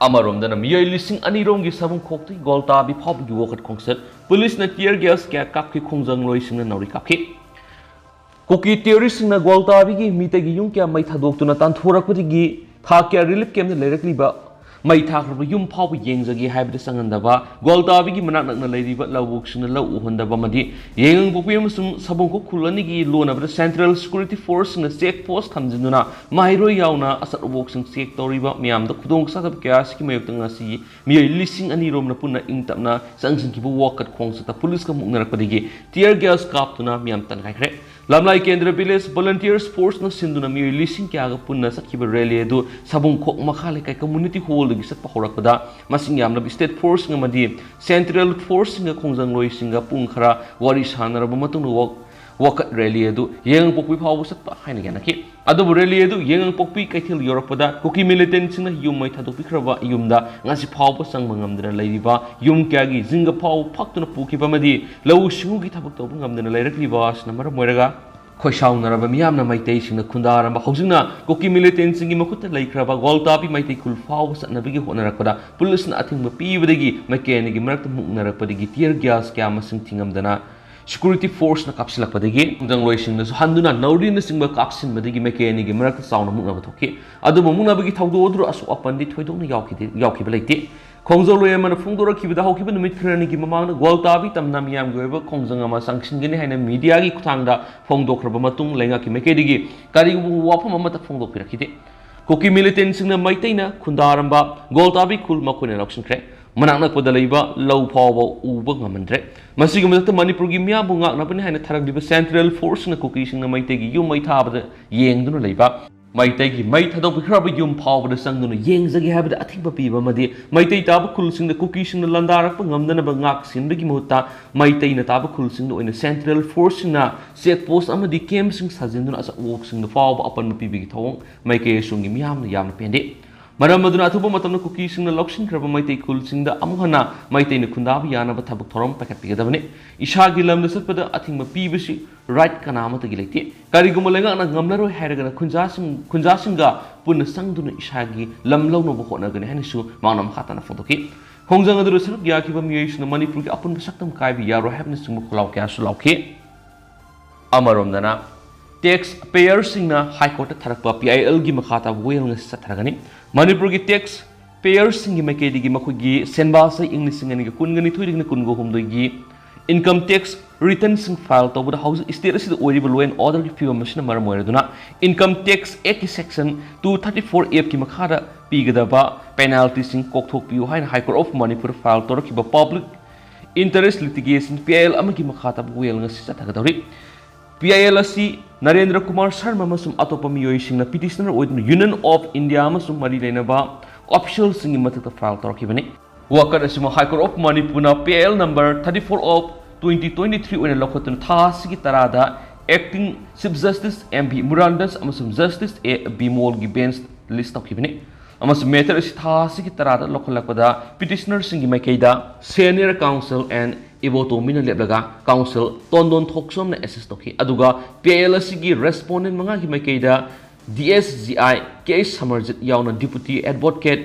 ꯑꯃꯔꯣꯝꯗꯅ ꯃꯤꯑꯣꯏ ꯂꯤꯁꯤꯡ ꯑꯅꯤ ꯔꯣꯝꯒꯤ ꯁꯥꯕꯨꯡꯈꯣꯛꯇꯒꯤ ꯒ꯭ꯋꯥꯜꯇꯥꯕꯤ ꯐꯥꯎꯕꯒꯤ ꯋꯥꯀꯠ ꯈꯣꯡꯆꯠ, ꯄꯨꯂꯤꯁꯅ tear gas ꯀꯌꯥ ꯀꯥꯞꯈꯤ, ꯈꯣꯡꯖꯪꯂꯣꯏꯁꯤꯡꯅ ꯅꯥꯎꯔꯤ ꯀꯥꯞꯈꯤ꯫ ꯀꯨꯀꯤ terroristꯁꯤꯡꯅ ꯒ꯭ꯋꯥꯜꯇꯥꯕꯤꯒꯤ ꯃꯤꯇꯩꯒꯤ ꯌꯨꯝ ꯀꯌꯥ ꯃꯩ ꯊꯥꯗꯣꯛꯇꯨꯅ ꯇꯥꯟꯊꯣꯔꯛꯄꯗꯒꯤ ꯊꯥ ꯀꯌꯥ relief campꯇ ꯂꯩꯔꯛꯂꯤꯕ ꯃꯩ ꯊꯥꯈ꯭ꯔꯕ ꯌꯨꯝ ꯐꯥꯎꯕ ꯌꯦꯡꯖꯒꯦ ꯍꯥꯏꯕꯗ ꯆꯪꯍꯟꯗꯕ, ꯒ꯭ꯋꯥꯜꯇꯥꯕꯤꯒꯤ ꯃꯅꯥꯛ ꯅꯛꯅ ꯂꯩꯔꯤꯕ ꯂꯧꯕꯨꯛꯁꯤꯡꯗ ꯂꯧ ꯎꯍꯟꯗꯕ ꯑꯃꯗꯤ ꯌꯥꯏꯉꯪꯄꯣꯛꯄꯤ ꯑꯃꯁꯨꯡ ꯁꯥꯕꯨꯡꯈꯣꯛ ꯈꯨꯜ ꯑꯅꯤꯒꯤ ꯂꯣꯟꯅꯕꯗ central security forceꯁꯤꯡꯅ check post ꯊꯝꯖꯤꯟꯗꯨꯅ ꯃꯍꯩꯔꯣꯏ ꯌꯥꯎꯅ ꯑꯆꯠ ꯑꯋꯣꯛꯁꯤꯡ check ꯇꯧꯔꯤꯕ ꯃꯤꯌꯥꯝꯗ ꯈꯨꯗꯣꯡꯆꯥꯗꯕ ꯀꯌꯥ ꯑꯁꯤꯒꯤ ꯃꯥꯌꯣꯛꯇ ꯉꯁꯤ ꯃꯤꯑꯣꯏ ꯂꯤꯁꯤꯡ ꯑꯅꯤ ꯔꯣꯝꯅ ꯄꯨꯟꯅ ꯏꯪ ꯇꯞꯅ ꯆꯪꯁꯤꯟꯈꯤꯕ ꯋꯥꯀꯠ ꯈꯣꯡꯆꯠꯇ ꯄꯨꯂꯤꯁꯀ ꯃꯨꯛꯅꯔꯛꯄꯗꯒꯤ tear gas ꯀꯥꯞꯇꯨꯅ ꯃꯤꯌꯥꯝ ꯇꯟꯈꯥꯏꯈ꯭ꯔꯦ꯫ ꯂꯝꯂꯥꯏ ꯀꯦꯟꯗ꯭ꯔ village volunteers forceꯅ ꯁꯤꯟꯗꯨꯅ ꯃꯤꯑꯣꯏ ꯂꯤꯁꯤꯡ ꯀꯌꯥꯒ ꯄꯨꯟꯅ ꯆꯠꯈꯤꯕ rally ꯑꯗꯨ ꯁꯥꯕꯨꯡꯈꯣꯛ ꯃꯈꯥ ꯂꯩꯀꯥꯏ community hallꯗꯒꯤ ꯆꯠꯄ ꯍꯧꯔꯛꯄꯗ ꯃꯁꯤꯡ ꯌꯥꯝꯂꯕ state forceꯁꯤꯡ ꯑꯃꯗꯤ central forceꯁꯤꯡꯒ ꯈꯣꯡꯖꯪꯂꯣꯏꯁꯤꯡꯒ ꯄꯨꯡ ꯈꯔ ꯋꯥꯔꯤ ꯁꯥꯟꯅꯔꯕ ꯃꯇꯨꯡꯗ ꯋꯥꯛ-, ꯋꯥꯀꯠ rally ꯑꯗꯨ ꯌꯥꯏꯉꯪꯄꯣꯛꯄꯤ ꯐꯥꯎꯕ ꯆꯠꯄ ꯍꯥꯏꯅ ꯌꯥꯅꯈꯤ꯫ ꯑꯗꯨꯕꯨ rally ꯑꯗꯨ ꯌꯥꯏꯉꯪꯄꯣꯛꯄꯤ ꯀꯩꯊꯦꯜ ꯌꯧꯔꯛꯄꯗ ꯀꯨꯀꯤ militantꯁꯤꯡꯅ ꯌꯨꯝ ꯃꯩ ꯊꯥꯗꯣꯛꯄꯤꯈ꯭ꯔꯕ ꯌꯨꯝꯗ ꯉꯁꯤ ꯐꯥꯎꯕ ꯆꯪꯕ ꯉꯝꯗꯅ ꯂꯩꯔꯤꯕ ꯌꯨꯝ ꯀꯌꯥꯒꯤ ꯖꯤꯡꯒ ꯐꯥꯎꯕ ꯐꯛꯇꯨꯅ ꯄꯨꯈꯤꯕ ꯑꯃꯗꯤ ꯂꯧꯎ ꯁꯤꯡꯎꯒꯤ ꯊꯕꯛ ꯇꯧꯕ ꯉꯝꯗꯅ ꯂꯩꯔꯛꯂꯤꯕ ꯑꯁꯤꯅ ꯃꯔꯝ ꯑꯣꯏꯔꯒ ꯈꯣꯏꯁꯥꯎꯅꯔꯕ ꯃꯤꯌꯥꯝꯅ ꯃꯩꯇꯩꯁꯤꯡꯅ ꯈꯨꯟꯗꯥꯔꯝꯕ, ꯍꯧꯖꯤꯛꯅ ꯀꯨꯀꯤ militantꯁꯤꯡꯒꯤ ꯃꯈꯨꯠꯇ ꯂꯩꯈ꯭ꯔꯕ ꯒ꯭ꯋꯥꯜꯇꯥꯕꯤ ꯃꯩꯇꯩ ꯈꯨꯜ ꯐꯥꯎꯕ ꯆꯠꯅꯕꯒꯤ ꯍꯣꯠꯅꯔꯛꯄꯗ ꯄꯨꯂꯤꯁꯅ ꯑꯊꯤꯡꯕ ꯄꯤꯕꯗꯒꯤ ꯃꯥꯏꯀꯩ ꯑꯅꯤꯒꯤ ꯃꯔꯛꯇ ꯃꯨꯛꯅꯔꯛꯄꯗꯒꯤ tear gas ꯀꯌꯥ ꯃꯁꯤꯡ ꯊꯤꯉꯝꯗꯅ security forceꯅ ꯀꯥꯞꯁꯤꯜꯂꯛꯄꯗꯒꯤ ꯈꯣꯡꯖꯪꯂꯣꯏꯁꯤꯡꯅꯁꯨ ꯍꯟꯗꯨꯅ ꯅꯥꯎꯔꯤꯅꯆꯤꯡꯕ ꯀꯥꯞꯁꯤꯟꯕꯗꯒꯤ ꯃꯥꯏꯀꯩ ꯑꯅꯤꯒꯤ ꯃꯔꯛꯇ ꯆꯥꯎꯅ ꯃꯨꯛꯅꯕ ꯊꯣꯛꯈꯤ꯫ ꯑꯗꯨꯕꯨ ꯃꯨꯛꯅꯕꯒꯤ ꯊꯧꯗꯣꯛ ꯑꯗꯨꯗ ꯑꯁꯣꯛ ꯑꯄꯟꯗꯤ ꯊꯣꯏꯗꯣꯛꯅ ꯌꯥꯎꯈꯤꯗꯦ-, ꯌꯥꯎꯈꯤꯕ ꯂꯩꯇꯦ꯫ ꯈꯣꯡꯖꯪꯂꯣꯏ ꯑꯃꯅ ꯐꯣꯡꯗꯣꯔꯛꯈꯤꯕꯗ ꯍꯧꯈꯤꯕ ꯅꯨꯃꯤꯠ ꯈꯔꯅꯤꯒꯤ ꯃꯃꯥꯡꯗ ꯒ꯭ꯋꯥꯜꯇꯥꯕꯤ ꯇꯝꯅ ꯃꯤꯌꯥꯝꯒꯤ ꯑꯣꯏꯕ ꯈꯣꯡꯖꯪ ꯑꯃ ꯆꯪꯁꯤꯟꯒꯅꯤ ꯍꯥꯏꯅ mediaꯒꯤ ꯈꯨꯠꯊꯥꯡꯗ ꯐꯣꯡꯗꯣꯛꯈ꯭ꯔꯕ ꯃꯇꯨꯡ ꯂꯩꯉꯥꯛꯀꯤ ꯃꯥꯏꯀꯩꯗꯒꯤ ꯀꯔꯤꯒꯨꯝꯕ ꯋꯥꯐꯝ ꯑꯃꯠꯇ ꯐꯣꯡꯗꯣꯛꯄꯤꯔꯛꯈꯤꯗꯦ꯫ ꯀꯨꯀꯤ militantꯁꯤꯡꯅ ꯃꯩꯇꯩꯅ ꯈꯨꯟꯗꯥꯔꯝꯕ ꯒ꯭ꯋꯥꯜꯇꯥꯕꯤ ꯈꯨꯜ ꯃꯈꯣꯏꯅ ꯂꯧꯁꯤꯟꯈ꯭ꯔꯦ꯫ ꯃꯅꯥꯛ ꯅꯛꯄꯗ ꯂꯩꯕ ꯂꯧ ꯐꯥꯎꯕ ꯎꯕ ꯉꯝꯍꯟꯗ꯭ꯔꯦ꯫ ꯃꯁꯤꯒꯤ ꯃꯊꯛꯇ ꯃꯅꯤꯄꯨꯔꯒꯤ ꯃꯤꯌꯥꯝꯕꯨ ꯉꯥꯛꯅꯕꯅꯤ ꯍꯥꯏꯅ ꯊꯥꯔꯛꯂꯤꯕ central forceꯅ ꯀꯨꯀꯤꯁꯤꯡꯅ ꯃꯩꯇꯩꯒꯤ ꯌꯨꯝ ꯃꯩ ꯊꯥꯕꯗ ꯌꯦꯡꯗꯨꯅ ꯂꯩꯕ, ꯃꯩꯇꯩꯒꯤ ꯃꯩ ꯊꯥꯗꯣꯛꯄꯤꯈ꯭ꯔꯕ ꯌꯨꯝ ꯐꯥꯎꯕꯗ ꯆꯪꯗꯨꯅ ꯌꯦꯡꯖꯒꯦ ꯍꯥꯏꯕꯗ ꯑꯊꯤꯡꯕ ꯄꯤꯕ ꯑꯃꯗꯤ ꯃꯩꯇꯩ ꯇꯥꯕ ꯈꯨꯜꯁꯤꯡꯗ ꯀꯨꯀꯤꯁꯤꯡꯅ ꯂꯥꯟꯗꯥꯔꯛꯄ ꯉꯝꯗꯅꯕ ꯉꯥꯛ ꯁꯦꯟꯕꯒꯤ ꯃꯍꯨꯠꯇ ꯃꯩꯇꯩꯅ ꯇꯥꯕ ꯈꯨꯜꯁꯤꯡꯗ ꯑꯣꯏꯅ central forceꯁꯤꯡꯅ check post ꯑꯃꯗꯤ campꯁꯤꯡ ꯁꯥꯖꯤꯟꯗꯨꯅ ꯑꯆꯧ ꯑꯋꯣꯛꯁꯤꯡꯗ ꯐꯥꯎꯕ ꯑꯄꯟꯕ ꯄꯤꯕꯒꯤ ꯊꯧꯑꯣꯡ ꯃꯥꯏꯀꯩ ꯑꯁꯣꯝꯒꯤ ꯃꯤꯌꯥꯝꯅ ꯌꯥꯝꯅ ꯄꯦꯟꯗꯦ꯫ ꯃꯔꯝ ꯑꯗꯨꯅ ꯑꯊꯨꯕ ꯃꯇꯝꯗ ꯀꯨꯀꯤꯁꯤꯡꯅ ꯂꯧꯁꯤꯟꯈ꯭ꯔꯕ ꯃꯩꯇꯩ ꯈꯨꯜꯁꯤꯡꯗ ꯑꯃꯨꯛ ꯍꯟꯅ ꯃꯩꯇꯩꯅ ꯈꯨꯟꯗꯥꯕ ꯌꯥꯅꯕ ꯊꯕꯛ ꯊꯧꯔꯝ ꯄꯥꯏꯈꯠꯄꯤꯒꯗꯕꯅꯤ꯫ ꯏꯁꯥꯒꯤ ꯂꯝꯗ ꯆꯠꯄꯗ ꯑꯊꯤꯡꯕ ꯄꯤꯕꯁꯤ right ꯀꯅꯥ ꯑꯃꯠꯇꯒꯤ ꯂꯩꯇꯦ꯫ ꯀꯔꯤꯒꯨꯝꯕ ꯂꯩꯉꯥꯛꯅ ꯉꯝꯂꯔꯣꯏ ꯍꯥꯏꯔꯒꯅ ꯈꯨꯟꯖꯥꯁꯤꯡ, ꯈꯨꯟꯖꯥꯁꯤꯡꯒ ꯄꯨꯟꯅ ꯆꯪꯗꯨꯅ ꯏꯁꯥꯒꯤ ꯂꯝ ꯂꯧꯅꯕ ꯍꯣꯠꯅꯒꯅꯤ ꯍꯥꯏꯅꯁꯨ ꯃꯍꯥꯛꯅ ꯃꯈꯥ ꯇꯥꯅ ꯐꯣꯡꯗꯣꯛꯈꯤ꯫ ꯈꯣꯡꯖꯪ ꯑꯗꯨꯗ ꯁꯔꯨꯛ ꯌꯥꯈꯤꯕ ꯃꯤꯑꯣꯏꯁꯤꯡꯅ ꯃꯅꯤꯄꯨꯔꯒꯤ ꯑꯄꯨꯟꯕ ꯁꯛꯇꯝ ꯀꯥꯏꯕ ꯌꯥꯔꯣꯏ ꯍꯥꯏꯕꯅꯆꯤꯡꯕ ꯈꯣꯜꯂꯥꯎ ꯀꯌꯥꯁꯨ ꯂꯥꯎꯈꯤ꯫ ꯑꯃꯔꯣꯝꯗꯅ, tax payerꯁꯤꯡꯅ High Courtꯇ ꯊꯥꯔꯛꯄ P I Lꯒꯤ ꯃꯈꯥ ꯇꯥꯕ ꯋꯥꯌꯦꯜ ꯉꯁꯤ ꯆꯠꯊꯔꯒꯅꯤ꯫ ꯃꯅꯤꯄꯨꯔꯒꯤ tax payerꯁꯤꯡꯒꯤ ꯃꯥꯏꯀꯩꯗꯒꯤ ꯃꯈꯣꯏꯒꯤ ꯁꯦꯟꯕꯥꯁꯦ ꯏꯪ ꯂꯤꯁꯤꯡ ꯑꯅꯤꯒ ꯀꯨꯟꯒ ꯅꯤꯊꯣꯏꯗꯒꯤꯅ ꯀꯨꯟꯒ ꯍꯨꯝꯗꯣꯏꯒꯤ income tax returnꯁꯤꯡ file ꯇꯧꯕꯗ ꯍꯧꯖꯤꯛ state ꯑꯁꯤꯗ ꯑꯣꯏꯔꯤꯕ law and orderꯒꯤ ꯐꯤꯕꯝ ꯑꯁꯤꯅ ꯃꯔꯝ ꯑꯣꯏꯔꯗꯨꯅ Income Tax Actꯀꯤ section two thirty four Fꯀꯤ ꯃꯈꯥꯗ ꯄꯤꯒꯗꯕ penaltyꯁꯤꯡ ꯀꯣꯛꯊꯣꯛꯄꯤꯌꯨ ꯍꯥꯏꯅ High Court of Manipur file ꯇꯧꯔꯛꯈꯤꯕ public interest litigation P I L ꯑꯃꯒꯤ ꯃꯈꯥ ꯇꯥꯕ ꯋꯥꯌꯦꯜ ꯉꯁꯤ ꯆꯠꯊꯒꯗꯧꯔꯤ꯫ P I L ꯑꯁꯤ ꯅꯔꯦꯟꯗ꯭ꯔ ꯀꯨꯃꯥꯔ ꯁꯔꯃ ꯑꯃꯁꯨꯡ ꯑꯇꯣꯞꯄ ꯃꯤꯑꯣꯏꯁꯤꯡꯅ petitioner ꯑꯣꯏꯗꯨꯅ Union of India ꯑꯃꯁꯨꯡ ꯃꯔꯤ ꯂꯩꯅꯕ officialꯁꯤꯡꯒꯤ ꯃꯊꯛꯇ file ꯇꯧꯔꯛꯈꯤꯕꯅꯤ꯫ ꯋꯥꯀꯠ ꯑꯁꯤꯃꯛ High Court of Manipurꯅ P I L number thirty four of twenty twenty three ꯑꯣꯏꯅ ꯂꯧꯈꯠꯇꯨꯅ ꯊꯥ ꯑꯁꯤꯒꯤ ꯇꯔꯥꯗ Acting Chief Justice M V Murugandan's ꯑꯃꯁꯨꯡ Justice A Bimolꯒꯤ bench list ꯇꯧꯈꯤꯕꯅꯤ꯫ ꯑꯃꯁꯨꯡ matter ꯑꯁꯤ ꯊꯥ ꯑꯁꯤꯒꯤ ꯇꯔꯥꯗ ꯂꯧꯈꯠꯂꯛꯄꯗ petitionerꯁꯤꯡꯒꯤ ꯃꯥꯏꯀꯩꯗ senior counsel and Ibotomina ꯂꯦꯞꯂꯒ counsel ꯇꯣꯟꯗꯣꯟ ꯊꯣꯛꯆꯣꯝꯅ assist ꯇꯧꯈꯤ꯫ ꯑꯗꯨꯒ P I L ꯑꯁꯤꯒꯤ respondent ꯃꯉꯥꯒꯤ ꯃꯥꯏꯀꯩꯗ D S G I K Samarjit ꯌꯥꯎꯅ Deputy Advocate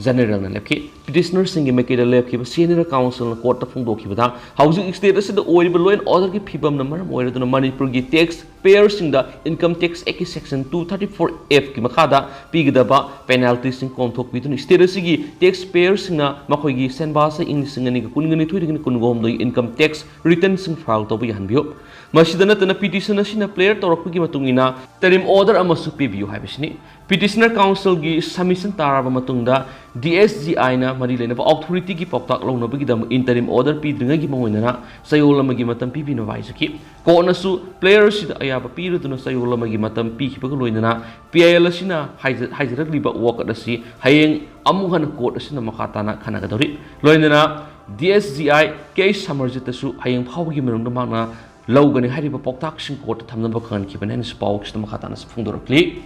Generalꯅ ꯂꯦꯞꯈꯤ꯫ Petitionerꯁꯤꯡꯒꯤ ꯃꯥꯏꯀꯩꯗ ꯂꯦꯞꯈꯤꯕ senior counselꯅ courtꯇ ꯐꯣꯡꯗꯣꯛꯈꯤꯕꯗ, ꯍꯧꯖꯤꯛ state ꯑꯁꯤꯗ ꯑꯣꯏꯔꯤꯕ law and orderꯒꯤ ꯐꯤꯕꯝꯅ ꯃꯔꯝ ꯑꯣꯏꯔꯗꯨꯅ ꯃꯅꯤꯄꯨꯔꯒꯤ tax payerꯁꯤꯡꯗ Income Tax Actꯀꯤ section two thirty four Fꯀꯤ ꯃꯈꯥꯗ ꯄꯤꯒꯗꯕ penaltyꯁꯤꯡ ꯀꯣꯝꯊꯣꯛꯄꯤꯗꯨꯅ state ꯑꯁꯤꯒꯤ tax payerꯁꯤꯡꯅ ꯃꯈꯣꯏꯒꯤ ꯁꯦꯟꯕꯥꯁꯦ ꯏꯪ ꯂꯤꯁꯤꯡ ꯑꯅꯤꯒ ꯀꯨꯟꯒ ꯅꯤꯊꯣꯏꯗꯒꯤꯅ ꯀꯨꯟꯒ ꯍꯨꯝꯗꯣꯏ income tax returnꯁꯤꯡ file ꯇꯧꯕ ꯌꯥꯍꯟꯕꯤꯌꯨ꯫ ꯃꯁꯤꯗ ꯅꯠꯇꯅ petition ꯑꯁꯤꯅ plead ꯇꯧꯔꯛꯄꯒꯤ ꯃꯇꯨꯡ ꯏꯟꯅ interim order ꯑꯃꯁꯨ ꯄꯤꯕꯤꯌꯨ ꯍꯥꯏꯕꯁꯤꯅꯤ꯫ Petitioner counselꯒꯤ submission ꯇꯥꯔꯕ ꯃꯇꯨꯡꯗ D S G Iꯅ ꯃꯔꯤ ꯂꯩꯅꯕ authorityꯒꯤ ꯄꯥꯎꯇꯥꯛ ꯂꯧꯅꯕꯒꯤꯗꯃꯛ interim order ꯄꯤꯗ꯭ꯔꯤꯉꯩꯒꯤ ꯃꯉꯣꯟꯗꯅ ꯆꯌꯣꯜ ꯑꯃꯒꯤ ꯃꯇꯝ ꯄꯤꯕꯤꯅꯕ ꯍꯥꯏꯖꯈꯤ꯫ Courtꯅꯁꯨ player ꯑꯁꯤꯗ ꯑꯌꯥꯕ ꯄꯤꯔꯗꯨꯅ ꯆꯌꯣꯜ ꯑꯃꯒꯤ ꯃꯇꯝ ꯄꯤꯈꯤꯕꯒ ꯂꯣꯏꯅꯅ P I L ꯑꯁꯤꯅ ꯍꯥꯏꯖ-, ꯍꯥꯏꯖꯔꯛꯂꯤꯕ ꯋꯥꯀꯠ ꯑꯁꯤ ꯍꯌꯦꯡ ꯑꯃꯨꯛ ꯍꯟꯅ court ꯑꯁꯤꯅ ꯃꯈꯥ ꯇꯥꯅ ꯈꯟꯅꯒꯗꯧꯔꯤ꯫ ꯂꯣꯏꯅꯅ D S G I K Samarjitꯇꯁꯨ ꯍꯌꯦꯡ ꯐꯥꯎꯕꯒꯤ ꯃꯅꯨꯡꯗ ꯃꯍꯥꯛꯅ ꯂꯧꯒꯅꯤ ꯍꯥꯏꯔꯤꯕ ꯄꯥꯎꯇꯥꯛꯁꯤꯡ courtꯇ ꯊꯝꯅꯕ ꯈꯪꯍꯟꯈꯤꯕꯅꯤ ꯍꯥꯏꯅꯁꯨ ꯄꯥꯎꯁꯤꯗ ꯃꯈꯥ ꯇꯥꯅꯁꯨ ꯐꯣꯡꯗꯣꯔꯛꯂꯤ꯫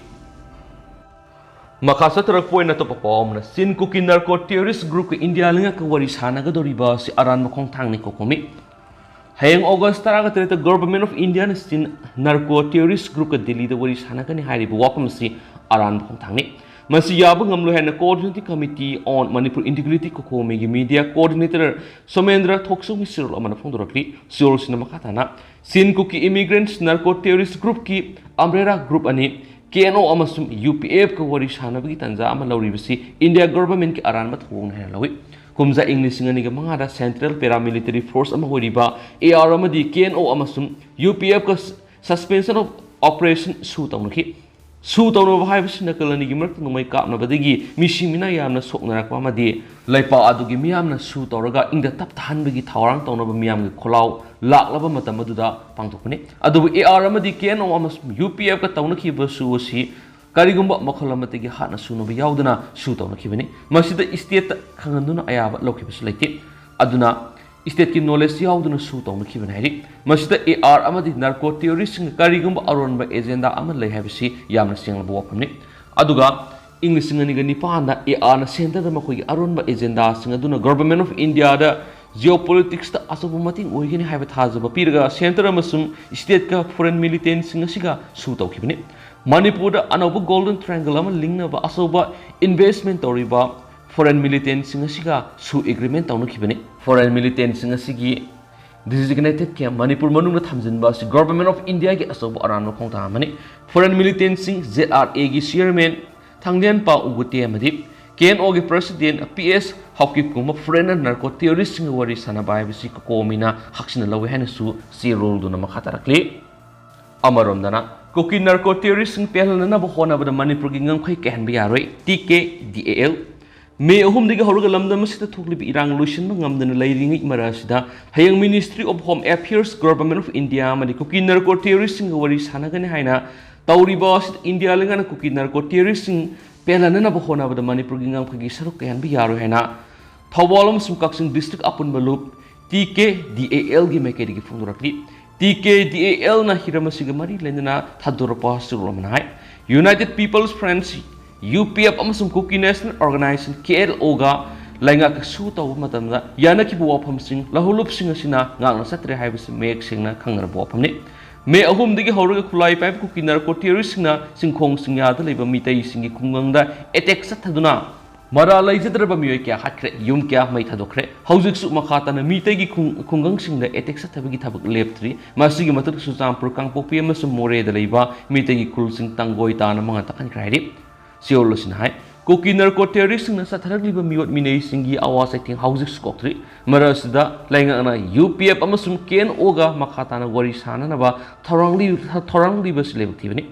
ꯃꯈꯥ ꯆꯠꯊꯔꯛꯄ ꯑꯣꯏꯅ ꯑꯇꯣꯞꯄ ꯄꯥꯎ ꯑꯃꯅ, ꯆꯤꯟ ꯀꯨꯀꯤ ꯅꯥꯔꯀꯣ ꯇꯦꯔꯣꯔꯤꯁ ꯒ꯭ꯔꯨꯞꯀ ꯏꯟꯗꯤꯌꯥ ꯂꯩꯉꯥꯛꯀ ꯋꯥꯔꯤ ꯁꯥꯟꯅꯒꯗꯧꯔꯤꯕ ꯑꯁꯤ ꯑꯔꯥꯟꯕ ꯈꯣꯡꯊꯥꯡꯅꯤ ꯀꯣꯀꯣꯃꯤ꯫ ꯍꯌꯦꯡ ꯑꯣꯒꯁ ꯇꯔꯥꯒ ꯇꯔꯦꯠꯇ Government of Indiaꯅ ꯆꯤꯟ ꯅꯥꯔꯀꯣ ꯇꯦꯔꯣꯔꯤꯁ ꯒ꯭ꯔꯨꯞꯀ ꯗꯤꯜꯂꯤꯗ ꯋꯥꯔꯤ ꯁꯥꯟꯅꯒꯅꯤ ꯍꯥꯏꯔꯤꯕ ꯋꯥꯐꯝ ꯑꯁꯤ ꯑꯔꯥꯟꯕ ꯈꯣꯡꯊꯥꯡꯅꯤ꯫ ꯃꯁꯤ ꯌꯥꯕ ꯉꯝꯂꯣꯏ ꯍꯥꯏꯅ Coordinating Committee on Manipur Integrity ꯀꯣꯀꯣꯃꯤꯒꯤ ꯃꯤꯗꯤꯌꯥ ꯀꯣꯑꯣꯔꯗꯤꯅꯦꯇꯔ ꯁꯣꯃꯦꯟꯗ꯭ꯔ ꯊꯣꯛꯆꯧꯒꯤ ꯆꯦꯔꯣꯜ ꯑꯃꯅ ꯐꯣꯡꯗꯣꯔꯛꯂꯤ꯫ ꯆꯦꯔꯣꯜꯁꯤꯅ ꯃꯈꯥ ꯇꯥꯅ, Chin Kuki immigrants narco terrorist ꯒ꯭ꯔꯨꯞꯀꯤ ꯑꯝꯕ꯭ꯔꯦꯂꯥ ꯒ꯭ꯔꯨꯞ ꯑꯅꯤ, ꯀꯦ ꯑꯦꯟ ꯑꯣ ꯑꯃꯁꯨꯡ ꯌꯨ ꯄꯤ ꯑꯦꯐꯀ ꯋꯥꯔꯤ ꯁꯥꯟꯅꯕꯒꯤ ꯇꯥꯟꯖꯥ ꯑꯃ ꯂꯧꯔꯤꯕꯁꯤ ꯏꯟꯗꯤꯌꯥ ꯒꯚꯔꯟꯃꯦꯟꯠꯀꯤ ꯑꯔꯥꯟꯕ ꯊꯧꯑꯣꯡꯅꯤ ꯍꯥꯏꯅ ꯂꯧꯏ꯫ ꯀꯨꯝꯖꯥ ꯏꯪ ꯂꯤꯁꯤꯡ ꯑꯅꯤꯒ ꯃꯉꯥꯗ ꯁꯦꯟꯇ꯭ꯔꯦꯜ ꯄꯦꯔꯥꯃꯤꯂꯤꯇꯔꯤ ꯐꯣꯔꯁ ꯑꯃ ꯑꯣꯏꯔꯤꯕ ꯑꯦ ꯑꯥꯔ ꯑꯃꯗꯤ ꯀꯦ ꯑꯦꯟ ꯑꯣ ꯑꯃꯁꯨꯡ ꯌꯨ ꯄꯤ ꯑꯦꯐꯀ ꯁꯁꯄꯦꯟꯁꯟ ꯑꯣꯐ ꯑꯣꯄꯔꯦꯁꯟ ꯁꯨ ꯇꯧꯅꯈꯤ꯫ ꯁꯨ ꯇꯧꯅꯕ ꯍꯥꯏꯕꯁꯤ ꯅꯥꯀꯜ ꯑꯅꯤꯒꯤ ꯃꯔꯛꯇ ꯅꯣꯡꯃꯩ ꯀꯥꯞꯅꯕꯗꯒꯤ ꯃꯤꯁꯤ ꯃꯤꯅꯥ ꯌꯥꯝꯅ ꯁꯣꯛꯅꯔꯛꯄ ꯑꯃꯗꯤ ꯂꯩꯄꯥꯛ ꯑꯗꯨꯒꯤ ꯃꯤꯌꯥꯝꯅ ꯁꯨ ꯇꯧꯔꯒ ꯏꯪꯗ ꯇꯞ ꯇꯥꯍꯟꯕꯒꯤ ꯊꯧꯔꯥꯡ ꯇꯧꯅꯕ ꯃꯤꯌꯥꯝꯒꯤ ꯈꯣꯜꯂꯥꯎ ꯂꯥꯛꯂꯕ ꯃꯇꯝ ꯑꯗꯨꯗ ꯄꯥꯡꯊꯣꯛꯄꯅꯤ꯫ ꯑꯗꯨꯕꯨ ꯑꯦ ꯑꯥꯔ ꯑꯃꯗꯤ ꯀꯦ ꯑꯦꯟ ꯑꯣ ꯑꯃꯁꯨꯡ ꯌꯨ ꯄꯤ ꯑꯦꯐꯀ ꯇꯧꯅꯈꯤꯕ ꯁꯨ ꯑꯁꯤ ꯀꯔꯤꯒꯨꯝꯕ ꯃꯈꯜ ꯑꯃꯠꯇꯒꯤ ꯍꯥꯠꯅ ꯁꯨꯅꯕ ꯌꯥꯎꯗꯅ ꯁꯨ ꯇꯧꯅꯈꯤꯕꯅꯤ꯫ ꯃꯁꯤꯗ ꯏꯁꯇꯦꯠꯇ ꯈꯪꯍꯟꯗꯨꯅ ꯑꯌꯥꯕ ꯂꯧꯈꯤꯕꯁꯨ ꯂꯩꯇꯦ꯫ ꯑꯗꯨꯅ ꯏꯁꯇꯦꯠꯀꯤ ꯅꯣꯂꯦꯖ ꯌꯥꯎꯗꯨꯅ ꯁꯨ ꯇꯧꯅꯈꯤꯕꯅꯤ ꯍꯥꯏꯔꯤ꯫ ꯃꯁꯤꯗ ꯑꯦ ꯑꯥꯔ ꯑꯃꯗꯤ ꯅꯥꯔꯀꯣ ꯇꯦꯔꯣꯔꯤꯁ꯭ꯠꯁꯤꯡꯒ ꯀꯔꯤꯒꯨꯝꯕ ꯑꯔꯣꯟꯕ ꯑꯦꯖꯦꯟꯗꯥ ꯑꯃ ꯂꯩ ꯍꯥꯏꯕꯁꯤ ꯌꯥꯝꯅ ꯁꯦꯡꯂꯕ ꯋꯥꯐꯝꯅꯤ꯫ ꯑꯗꯨꯒ ꯏꯪ ꯂꯤꯁꯤꯡ ꯑꯅꯤꯒ ꯅꯤꯄꯥꯟꯗ ꯑꯦ ꯑꯥꯔꯅ ꯁꯦꯟꯇꯔꯗ ꯃꯈꯣꯏꯒꯤ ꯑꯔꯣꯟꯕ ꯑꯦꯖꯦꯟꯗꯥꯁꯤꯡ ꯑꯗꯨꯅ Government of Indiaꯗ ꯖꯤꯑꯣꯄꯣꯂꯤꯇꯤꯛꯁꯇ ꯑꯆꯧꯕ ꯃꯇꯦꯡ ꯑꯣꯏꯒꯅꯤ ꯍꯥꯏꯕ ꯊꯥꯖꯕ ꯄꯤꯔꯒ ꯁꯦꯟꯇꯔ ꯑꯃꯁꯨꯡ ꯏꯁꯇꯦꯠꯀ ꯐꯣꯔꯦꯟ ꯃꯤꯂꯤꯇꯦꯟꯠꯁꯤꯡ ꯑꯁꯤꯒ ꯁꯨ ꯇꯧꯈꯤꯕꯅꯤ꯫ ꯃꯅꯤꯄꯨꯔꯗ ꯑꯅꯧꯕ ꯒꯣꯜꯗꯟ ꯇ꯭ꯔꯥꯏꯡꯒꯜ ꯑꯃ ꯂꯤꯡꯅꯕ ꯑꯆꯧꯕ ꯏꯟꯚꯦꯁ꯭ꯠꯃꯦꯟꯠ ꯇꯧꯔꯤꯕ ꯐꯣꯔꯦꯟ ꯃꯤꯂꯤꯇꯦꯟꯠꯁꯤꯡ ꯑꯁꯤꯒ ꯁꯨ ꯑꯦꯒ꯭ꯔꯤꯃꯦꯟꯠ ꯇꯧꯅꯈꯤꯕꯅꯤ꯫ ꯐꯣꯔꯦꯟ ꯃꯤꯂꯤꯇꯦꯟꯠꯁꯤꯡ ꯑꯁꯤꯒꯤ ꯗꯤꯖꯤꯒꯅꯦꯇꯦꯗ ꯀꯦꯝꯞ ꯃꯅꯤꯄꯨꯔ ꯃꯅꯨꯡꯗ ꯊꯝꯖꯤꯟꯕ ꯑꯁꯤ Government of Indiaꯒꯤ ꯑꯆꯧꯕ ꯑꯔꯥꯟꯕ ꯈꯣꯡꯊꯥꯡ ꯑꯃꯅꯤ꯫ ꯐꯣꯔꯦꯟ ꯃꯤꯂꯤꯇꯦꯟꯠꯁꯤꯡ, ꯖꯦꯗ ꯑꯥꯔ ꯑꯦꯒꯤ ꯆꯤꯌꯔꯃꯦꯟ ꯊꯥꯡꯖꯦꯟꯄꯥꯎ ꯎꯕꯨꯇꯦ ꯑꯃꯗꯤ ꯀꯦ ꯑꯦꯟ ꯑꯣꯒꯤ president P S ꯍꯥꯎꯀꯤꯞꯀꯨꯝꯕ foreigner narco ꯇꯦꯔꯣꯔꯤꯁ꯭ꯠꯁꯤꯡꯒ ꯋꯥꯔꯤ ꯁꯥꯟꯅꯕ ꯍꯥꯏꯕꯁꯤ ꯀꯣꯀꯣꯃꯤꯅ ꯍꯛꯆꯤꯟꯅ ꯂꯧꯏ ꯍꯥꯏꯅꯁꯨ ꯆꯦꯔꯣꯜꯗꯨꯅ ꯃꯈꯥ ꯇꯥꯔꯛꯂꯤ꯫ ꯑꯃꯔꯣꯝꯗꯅ, ꯀꯨꯀꯤ ꯅꯥꯔꯀꯣ ꯇꯦꯔꯣꯔꯤꯁ꯭ꯠꯁꯤꯡ ꯄꯦꯜꯍꯟꯅꯅꯕ ꯍꯣꯠꯅꯕꯗ ꯃꯅꯤꯄꯨꯔꯒꯤ ꯉꯝꯈꯩ ꯀꯥꯏꯍꯟꯕ ꯌꯥꯔꯣꯏ, T K D A L. ꯃꯦ ꯑꯍꯨꯝꯗꯒꯤ ꯍꯧꯔꯒ ꯂꯝꯗꯝ ꯑꯁꯤꯗ ꯊꯣꯛꯂꯤꯕ ꯏꯔꯥꯡ ꯂꯣꯏꯁꯤꯟꯕ ꯉꯝꯗꯅ ꯂꯩꯔꯤꯉꯩ ꯃꯔꯛ ꯑꯁꯤꯗ ꯍꯌꯦꯡ Ministry of Home Affairs, Government of India ꯑꯃꯗꯤ ꯀꯨꯀꯤ ꯅꯥꯔꯀꯣ ꯇꯦꯔꯣꯔꯤꯁ꯭ꯠꯁꯤꯡꯒ ꯋꯥꯔꯤ ꯁꯥꯟꯅꯒꯅꯤ ꯍꯥꯏꯅ ꯇꯧꯔꯤꯕ ꯑꯁꯤꯗ ꯏꯟꯗꯤꯌꯥ ꯂꯩꯉꯥꯛꯅ ꯀꯨꯀꯤ ꯅꯥꯔꯀꯣ ꯇꯦꯔꯣꯔꯤꯁ꯭ꯠꯁꯤꯡ ꯄꯦꯜꯍꯟꯅꯅꯕ ꯍꯣꯠꯅꯕꯗ ꯃꯅꯤꯄꯨꯔꯒꯤ ꯉꯝꯈꯩꯒꯤ ꯁꯔꯨꯛ ꯀꯥꯏꯍꯟꯕ ꯌꯥꯔꯣꯏ ꯍꯥꯏꯅ ꯊꯧꯕꯥꯜ ꯑꯃꯁꯨꯡ ꯀꯛꯆꯤꯡ ꯗꯤꯁꯇ꯭ꯔꯤꯛ ꯑꯄꯨꯟꯕ ꯂꯨꯞ, ꯇꯤ ꯀꯦ ꯗꯤ ꯑꯦ ꯑꯦꯜꯒꯤ ꯃꯥꯏꯀꯩꯗꯒꯤ ꯐꯣꯡꯗꯣꯔꯛꯂꯤ꯫ ꯇꯤ ꯀꯦ ꯗꯤ ꯑꯦ ꯑꯦꯜꯅ ꯍꯤꯔꯝ ꯑꯁꯤꯒ ꯃꯔꯤ ꯂꯩꯅꯅ ꯊꯥꯗꯣꯔꯛꯄ ꯆꯦꯔꯣꯜ ꯑꯃꯅ ꯍꯥꯏ, United People's Front U P F ꯑꯃꯁꯨꯡ Kuki national organisation, K N ꯑꯣꯒ ꯂꯩꯉꯥꯛꯀ ꯁꯨ ꯇꯧꯕ ꯃꯇꯝꯗ ꯌꯥꯅꯈꯤꯕ ꯋꯥꯐꯝꯁꯤꯡ ꯂꯧꯍꯧꯂꯨꯞꯁꯤꯡ ꯑꯁꯤꯅ ꯉꯥꯛꯅ ꯆꯠꯇ꯭ꯔꯦ ꯍꯥꯏꯕꯁꯤ ꯃꯌꯦꯛ ꯁꯦꯡꯅ ꯈꯪꯅꯔꯕ ꯋꯥꯐꯝꯅꯤ꯫ ꯃꯦ ꯑꯍꯨꯝꯗꯒꯤ ꯍꯧꯔꯒ ꯈꯨꯠꯂꯥꯏ ꯄꯥꯏꯕ ꯀꯨꯀꯤ ꯅꯥꯔꯀꯣ ꯇꯦꯔꯣꯔꯤꯁ꯭ꯠꯁꯤꯡꯅ ꯆꯤꯡꯈꯣꯡ ꯆꯤꯡꯌꯥꯗ ꯂꯩꯕ ꯃꯤꯇꯩꯁꯤꯡꯒꯤ ꯈꯨꯡꯒꯪꯗ ꯑꯦꯇꯦꯛ ꯆꯠꯊꯗꯨꯅ ꯃꯔꯥꯜ ꯂꯩꯖꯗ꯭ꯔꯕ ꯃꯤꯑꯣꯏ ꯀꯌꯥ ꯍꯥꯠꯈ꯭ꯔꯦ, ꯌꯨꯝ ꯀꯌꯥ ꯃꯩ ꯊꯥꯗꯣꯛꯈ꯭ꯔꯦ꯫ ꯍꯧꯖꯤꯛꯁꯨ ꯃꯈꯥ ꯇꯥꯅ ꯃꯤꯇꯩꯒꯤ ꯈꯨꯡ-, ꯈꯨꯡꯒꯪꯁꯤꯡꯗ ꯑꯦꯇꯦꯛ ꯆꯠꯊꯕꯒꯤ ꯊꯕꯛ ꯂꯦꯞꯇ꯭ꯔꯤ꯫ ꯃꯁꯤꯒꯤ ꯃꯊꯛꯇ ꯆꯨꯔꯆꯥꯟꯄꯨꯔ, ꯀꯥꯡꯄꯣꯛꯄꯤ ꯑꯃꯁꯨꯡ ꯃꯣꯔꯦꯗ ꯂꯩꯕ ꯃꯤꯇꯩꯒꯤ ꯈꯨꯜꯁꯤꯡ ꯇꯪꯒꯣꯏ ꯇꯥꯅ ꯃꯉꯥ ꯇꯥꯍꯟꯈ꯭ꯔꯦ ꯍꯥꯏꯔꯤ꯫ ꯁꯤꯑꯣꯜ ꯑꯁꯤꯅ ꯍꯥꯏ, ꯀꯨꯀꯤ ꯅꯥꯔꯀꯣ ꯇꯦꯔꯣꯔꯤꯁ꯭ꯠꯁꯤꯡꯅ ꯆꯠꯊꯔꯛꯂꯤꯕ ꯃꯤꯑꯣꯠ ꯃꯤꯅꯩꯁꯤꯡꯒꯤ ꯑꯋꯥ ꯆꯩꯊꯦꯡ ꯍꯧꯖꯤꯛꯁꯨ ꯀꯣꯛꯇ꯭ꯔꯤ꯫ ꯃꯔꯛ ꯑꯁꯤꯗ ꯂꯩꯉꯥꯛꯅ ꯌꯨ ꯄꯤ ꯑꯦꯐ ꯑꯃꯁꯨꯡ ꯀꯦ ꯑꯦꯟ ꯑꯣꯒ ꯃꯈꯥ ꯇꯥꯅ ꯋꯥꯔꯤ ꯁꯥꯅꯅꯕ ꯊꯧꯔꯥꯡꯂꯤ-, ꯊꯧꯔꯥꯡꯂꯤꯕꯁꯤ ꯂꯥꯏꯕꯛ ꯊꯤꯕꯅꯤ꯫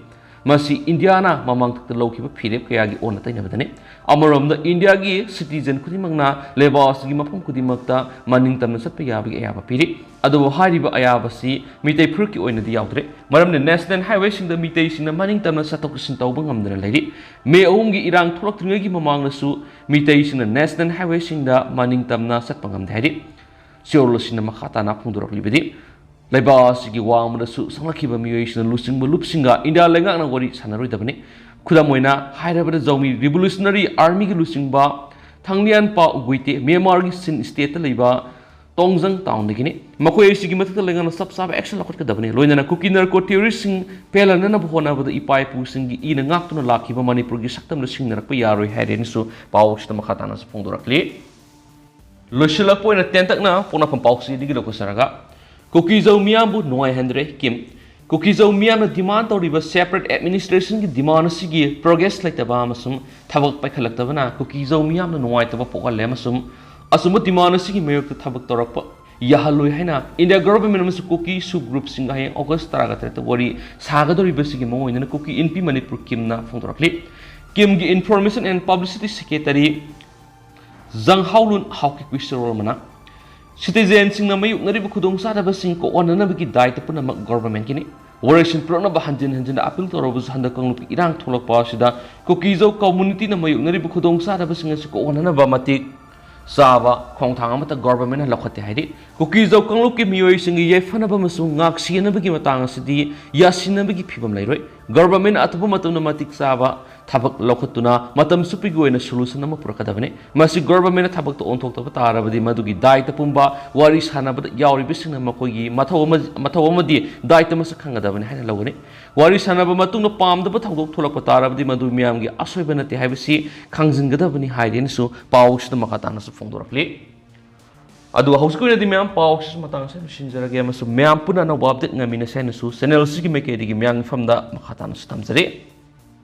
ꯃꯁꯤ ꯏꯟꯗꯤꯌꯥꯅ ꯃꯃꯥꯡꯊꯛꯇ ꯂꯧꯈꯤꯕ ꯐꯤꯔꯦꯞ ꯀꯌꯥꯒꯤ ꯑꯣꯟꯅ ꯇꯩꯅꯕꯗꯅꯤ꯫ ꯑꯃꯔꯣꯝꯗ ꯏꯟꯗꯤꯌꯥꯒꯤ ꯁꯤꯇꯤꯖꯦꯟ ꯈꯨꯗꯤꯡꯃꯛꯅ ꯂꯩꯕꯥꯛ ꯑꯁꯤꯒꯤ ꯃꯐꯝ ꯈꯨꯗꯤꯡꯃꯛꯇ ꯃꯅꯤꯡ ꯇꯝꯅ ꯆꯠꯄ ꯌꯥꯕꯒꯤ ꯑꯌꯥꯕ ꯄꯤꯔꯤ꯫ ꯑꯗꯨꯕꯨ ꯍꯥꯏꯔꯤꯕ ꯑꯌꯥꯕꯁꯤ ꯃꯤꯇꯩ ꯐꯨꯔꯨꯞꯀꯤ ꯑꯣꯏꯅꯗꯤ ꯌꯥꯎꯗ꯭ꯔꯦ꯫ ꯃꯔꯝꯗꯤ ꯅꯦꯁꯅꯦꯜ ꯍꯥꯏꯋꯦꯁꯤꯡꯗ ꯃꯤꯇꯩꯁꯤꯡꯅ ꯃꯅꯤꯡ ꯇꯝꯅ ꯆꯠꯊꯣꯛ ꯆꯠꯁꯤꯟ ꯇꯧꯕ ꯉꯝꯗꯅ ꯂꯩꯔꯤ꯫ ꯃꯦ ꯑꯍꯨꯝꯒꯤ ꯏꯔꯥꯡ ꯊꯣꯛꯂꯛꯇ꯭ꯔꯤꯉꯩꯒꯤ ꯃꯃꯥꯡꯗꯁꯨ ꯃꯤꯇꯩꯁꯤꯡꯅ ꯅꯦꯁꯅꯦꯜ ꯍꯥꯏꯋꯦꯁꯤꯡꯗ ꯃꯅꯤꯡ ꯇꯝꯅ ꯆꯠꯄ ꯉꯝꯗꯦ ꯍꯥꯏꯔꯤ꯫ ꯁꯤꯑꯣꯜ ꯑꯁꯤꯅ ꯃꯈꯥ ꯇꯥꯅ ꯐꯣꯡꯗꯣꯔꯛꯂꯤꯕꯗꯤ, ꯂꯩꯕꯥꯛ ꯑꯁꯤꯒꯤ ꯋꯥꯡꯃꯗꯁꯨ ꯁꯛꯅꯈꯤꯕ ꯃꯤꯑꯣꯏꯁꯤꯡꯅ ꯂꯨꯆꯤꯡꯕ ꯂꯨꯞꯁꯤꯡꯒ ꯏꯟꯗꯤꯌꯥ ꯂꯩꯉꯥꯛꯅ ꯋꯥꯔꯤ ꯁꯥꯟꯅꯔꯣꯏꯗꯕꯅꯤ꯫ ꯈꯨꯗꯝ ꯑꯣꯏꯅ ꯍꯥꯏꯔꯕꯗ, ꯖꯧꯃꯤ ꯔꯤꯚꯣꯂꯨꯁꯅꯔꯤ ꯑꯥꯔꯃꯤꯒꯤ ꯂꯨꯆꯤꯡꯕ ꯊꯪꯂꯤꯌꯥꯟꯄꯥ ꯎꯒꯨꯏꯇꯦ ꯃ꯭ꯌꯥꯟꯃꯥꯔꯒꯤ ꯁꯤꯟ ꯁ꯭ꯇꯦꯠꯇ ꯂꯩꯕ ꯇꯣꯡꯖꯪ ꯇꯥꯎꯟꯗꯒꯤꯅꯤ꯫ ꯃꯈꯣꯏ ꯑꯁꯤꯒꯤ ꯃꯊꯛꯇ ꯂꯩꯉꯥꯛꯅ ꯆꯞ ꯆꯥꯕ ꯑꯦꯛꯁꯟ ꯂꯧꯈꯠꯀꯗꯕꯅꯤ꯫ ꯂꯣꯏꯅꯅ ꯀꯨꯀꯤ ꯅꯥꯔꯀꯣ ꯇꯦꯔꯣꯔꯤꯁ꯭ꯠꯁꯤꯡ ꯄꯦꯜꯍꯟꯅꯅꯕ ꯍꯣꯠꯅꯕꯗ ꯏꯄꯥ ꯏꯄꯨꯁꯤꯡꯒꯤ ꯏꯅ ꯉꯥꯛꯇꯨꯅ ꯂꯥꯛꯈꯤꯕ ꯃꯅꯤꯄꯨꯔꯒꯤ ꯁꯛꯇꯝꯗ ꯁꯤꯡꯅꯔꯛꯄ ꯌꯥꯔꯣꯏ ꯍꯥꯏꯔꯦꯅꯁꯨ ꯄꯥꯎ ꯑꯁꯤꯗ ꯃꯈꯥ ꯇꯥꯅꯁꯨ ꯐꯣꯡꯗꯣꯔꯛꯂꯤ꯫ ꯂꯣꯏꯁꯤꯜꯂꯛꯄ ꯑꯣꯏꯅ ꯇꯦꯟꯇꯛꯅ ꯄꯣꯛꯅꯐꯝ ꯄꯥꯎꯆꯦꯗꯒꯤ ꯂꯧꯈꯠꯆꯔꯒ, ꯀꯨꯀꯤꯖꯧ ꯃꯤꯌꯥꯝꯕꯨ ꯅꯨꯡꯉꯥꯏꯍꯟꯗ꯭ꯔꯦ ꯀꯤꯝ꯫ ꯀꯨꯀꯤꯖꯧ ꯃꯤꯌꯥꯝꯅ ꯗꯤꯃꯥꯟ ꯇꯧꯔꯤꯕ ꯁꯦꯄꯔꯦꯠ ꯑꯦꯗꯃꯤꯅꯤꯁꯇ꯭ꯔꯦꯁꯟꯒꯤ ꯗꯤꯃꯥꯟ ꯑꯁꯤꯒꯤ ꯄ꯭ꯔꯣꯒ꯭ꯔꯦꯁ ꯂꯩꯇꯕ ꯑꯃꯁꯨꯡ ꯊꯕꯛ ꯄꯥꯏꯈꯠꯂꯛꯇꯕꯅ ꯀꯨꯀꯤꯖꯧ ꯃꯤꯌꯥꯝꯅ ꯅꯨꯡꯉꯥꯏꯇꯕ ꯄꯣꯛꯍꯜꯂꯦ ꯑꯃꯁꯨꯡ ꯑꯆꯨꯝꯕ ꯗꯤꯃꯥꯟ ꯑꯁꯤꯒꯤ ꯃꯥꯌꯣꯛꯇ ꯊꯕꯛ ꯇꯧꯔꯛꯄ ꯌꯥꯍꯜꯂꯣꯏ ꯍꯥꯏꯅ ꯏꯟꯗꯤꯌꯥ ꯒꯚꯔꯟꯃꯦꯟꯠ ꯑꯃꯁꯨꯡ ꯀꯨꯀꯤ ꯁꯨꯕ ꯒ꯭ꯔꯨꯞꯁꯤꯡꯒ ꯍꯌꯦꯡ ꯑꯣꯒꯁ ꯇꯔꯥꯒ ꯇꯔꯦꯠꯇ ꯋꯥꯔꯤ ꯁꯥꯒꯗꯧꯔꯤꯕꯁꯤꯒꯤ ꯃꯑꯣꯡ ꯑꯣꯏꯅꯅ ꯀꯨꯀꯤ ꯏꯟꯄꯤ Manipur ꯀꯤꯝꯅ ꯐꯣꯡꯗꯣꯔꯛꯂꯤ꯫ ꯀꯤꯝꯒꯤ Information and Publicity Secretary ꯖꯪꯍꯥꯎꯂꯨꯟ ꯍꯥꯎꯀꯤꯛ ꯋꯤꯁꯔꯣꯔꯃꯅ ꯁꯤꯇꯤꯖꯦꯟꯁꯤꯡꯅ ꯃꯥꯌꯣꯛꯅꯔꯤꯕ ꯈꯨꯗꯣꯡꯆꯥꯗꯕꯁꯤꯡ ꯀꯣꯛꯍꯟꯅꯅꯕꯒꯤ ꯗꯥꯏꯇ ꯄꯨꯝꯅꯃꯛ ꯒꯚꯔꯟꯃꯦꯟꯠꯀꯤꯅꯤ꯫ ꯋꯥꯔꯦꯞꯁꯤꯡ ꯄꯨꯔꯛꯅꯕ ꯍꯟꯖꯤꯟ ꯍꯟꯖꯤꯟꯅ ꯑꯄꯤꯜ ꯇꯧꯔꯕꯁꯨ ꯍꯟꯗꯛ ꯀꯥꯡꯂꯨꯞꯀꯤ ꯏꯔꯥꯡ ꯊꯣꯛꯂꯛꯄ ꯑꯁꯤꯗ ꯀꯨꯀꯤꯖꯧ ꯀꯝꯃꯨꯅꯤꯇꯤꯅ ꯃꯥꯌꯣꯛꯅꯔꯤꯕ ꯈꯨꯗꯣꯡꯆꯥꯗꯕꯁꯤꯡ ꯑꯁꯤ ꯀꯣꯛꯍꯟꯅꯅꯕ ꯃꯇꯤꯛ ꯆꯥꯕ ꯈꯣꯡꯊꯥꯡ ꯑꯃꯠꯇ ꯒꯚꯔꯟꯃꯦꯟꯠꯅ ꯂꯧꯈꯠꯇꯦ ꯍꯥꯏꯔꯤ꯫ ꯀꯨꯀꯤꯖꯧ ꯀꯥꯡꯂꯨꯞꯀꯤ ꯃꯤꯑꯣꯏꯁꯤꯡꯒꯤ ꯌꯥꯏꯐꯅꯕ ꯑꯃꯁꯨꯡ ꯉꯥꯛ ꯁꯦꯟꯅꯕꯒꯤ ꯃꯇꯥꯡ ꯑꯁꯤꯗꯤ ꯌꯥꯁꯤꯟꯅꯕꯒꯤ ꯐꯤꯕꯝ ꯂꯩꯔꯣꯏ꯫ ꯒꯚꯔꯟꯃꯦꯟꯠꯅ ꯑꯊꯨꯕ ꯃꯇꯝꯗ ꯃꯇꯤꯛ ꯆꯥꯕ ꯊꯕꯛ ꯂꯧꯈꯠꯇꯨꯅ ꯃꯇꯝ ꯆꯨꯞꯄꯒꯤ ꯑꯣꯏꯅ solution ꯑꯃ ꯄꯨꯔꯛꯀꯗꯕꯅꯤ꯫ ꯃꯁꯤ government ꯅ ꯊꯕꯛꯇ ꯑꯣꯟꯊꯣꯛꯇꯕ ꯇꯥꯔꯕꯗꯤ ꯃꯗꯨꯒꯤ ꯗꯥꯏꯇ ꯄꯨꯝꯕ ꯋꯥꯔꯤ ꯁꯥꯟꯅꯕꯗ ꯌꯥꯎꯔꯤꯕꯁꯤꯡꯅ ꯃꯈꯣꯏꯒꯤ ꯃꯊꯧ ꯑꯃ, ꯃꯊꯧ ꯑꯃꯗꯤ ꯗꯥꯏꯇ ꯃꯁꯛ ꯈꯪꯒꯗꯕꯅꯤ ꯍꯥꯏꯅ ꯂꯧꯒꯅꯤ꯫ ꯋꯥꯔꯤ ꯁꯥꯟꯅꯕ ꯃꯇꯨꯡꯗ ꯄꯥꯝꯗꯕ ꯊꯧꯗꯣꯛ ꯊꯣꯛꯂꯛꯄ ꯇꯥꯔꯕꯗꯤ ꯃꯗꯨ ꯃꯤꯌꯥꯝꯒꯤ ꯑꯁꯣꯏꯕ ꯅꯠꯇꯦ ꯍꯥꯏꯕꯁꯤ ꯈꯪꯖꯤꯟꯒꯗꯕꯅꯤ ꯍꯥꯏꯗꯦꯅꯁꯨ ꯄꯥꯎꯁꯤꯗ ꯃꯈꯥ ꯇꯥꯅꯁꯨ ꯐꯣꯡꯗꯣꯔꯛꯂꯤ꯫ ꯑꯗꯨꯒ ꯍꯧꯖꯤꯛꯀꯤ ꯑꯣꯏꯅꯗꯤ ꯃꯌꯥꯝ ꯄꯥꯎꯁꯤꯁꯨ ꯃꯇꯥꯡ ꯑꯁꯤꯗ ꯂꯣꯏꯁꯤꯟꯖꯔꯒꯦ ꯑꯃꯁꯨꯡ ꯃꯌꯥꯝ ꯄꯨꯟꯅ ꯑꯅꯧꯕ update ꯉꯥꯏꯃꯤꯟꯅꯁꯦ ꯍꯥꯏꯅꯁꯨ channel ꯑꯁꯤꯒꯤ ꯃꯥꯏꯀꯩꯗꯒꯤ ꯃꯌꯥꯝꯒꯤ ꯃꯐꯝꯗ ꯃꯈꯥ ꯇꯥꯅꯁꯨ ꯊꯝꯖꯔꯤ꯫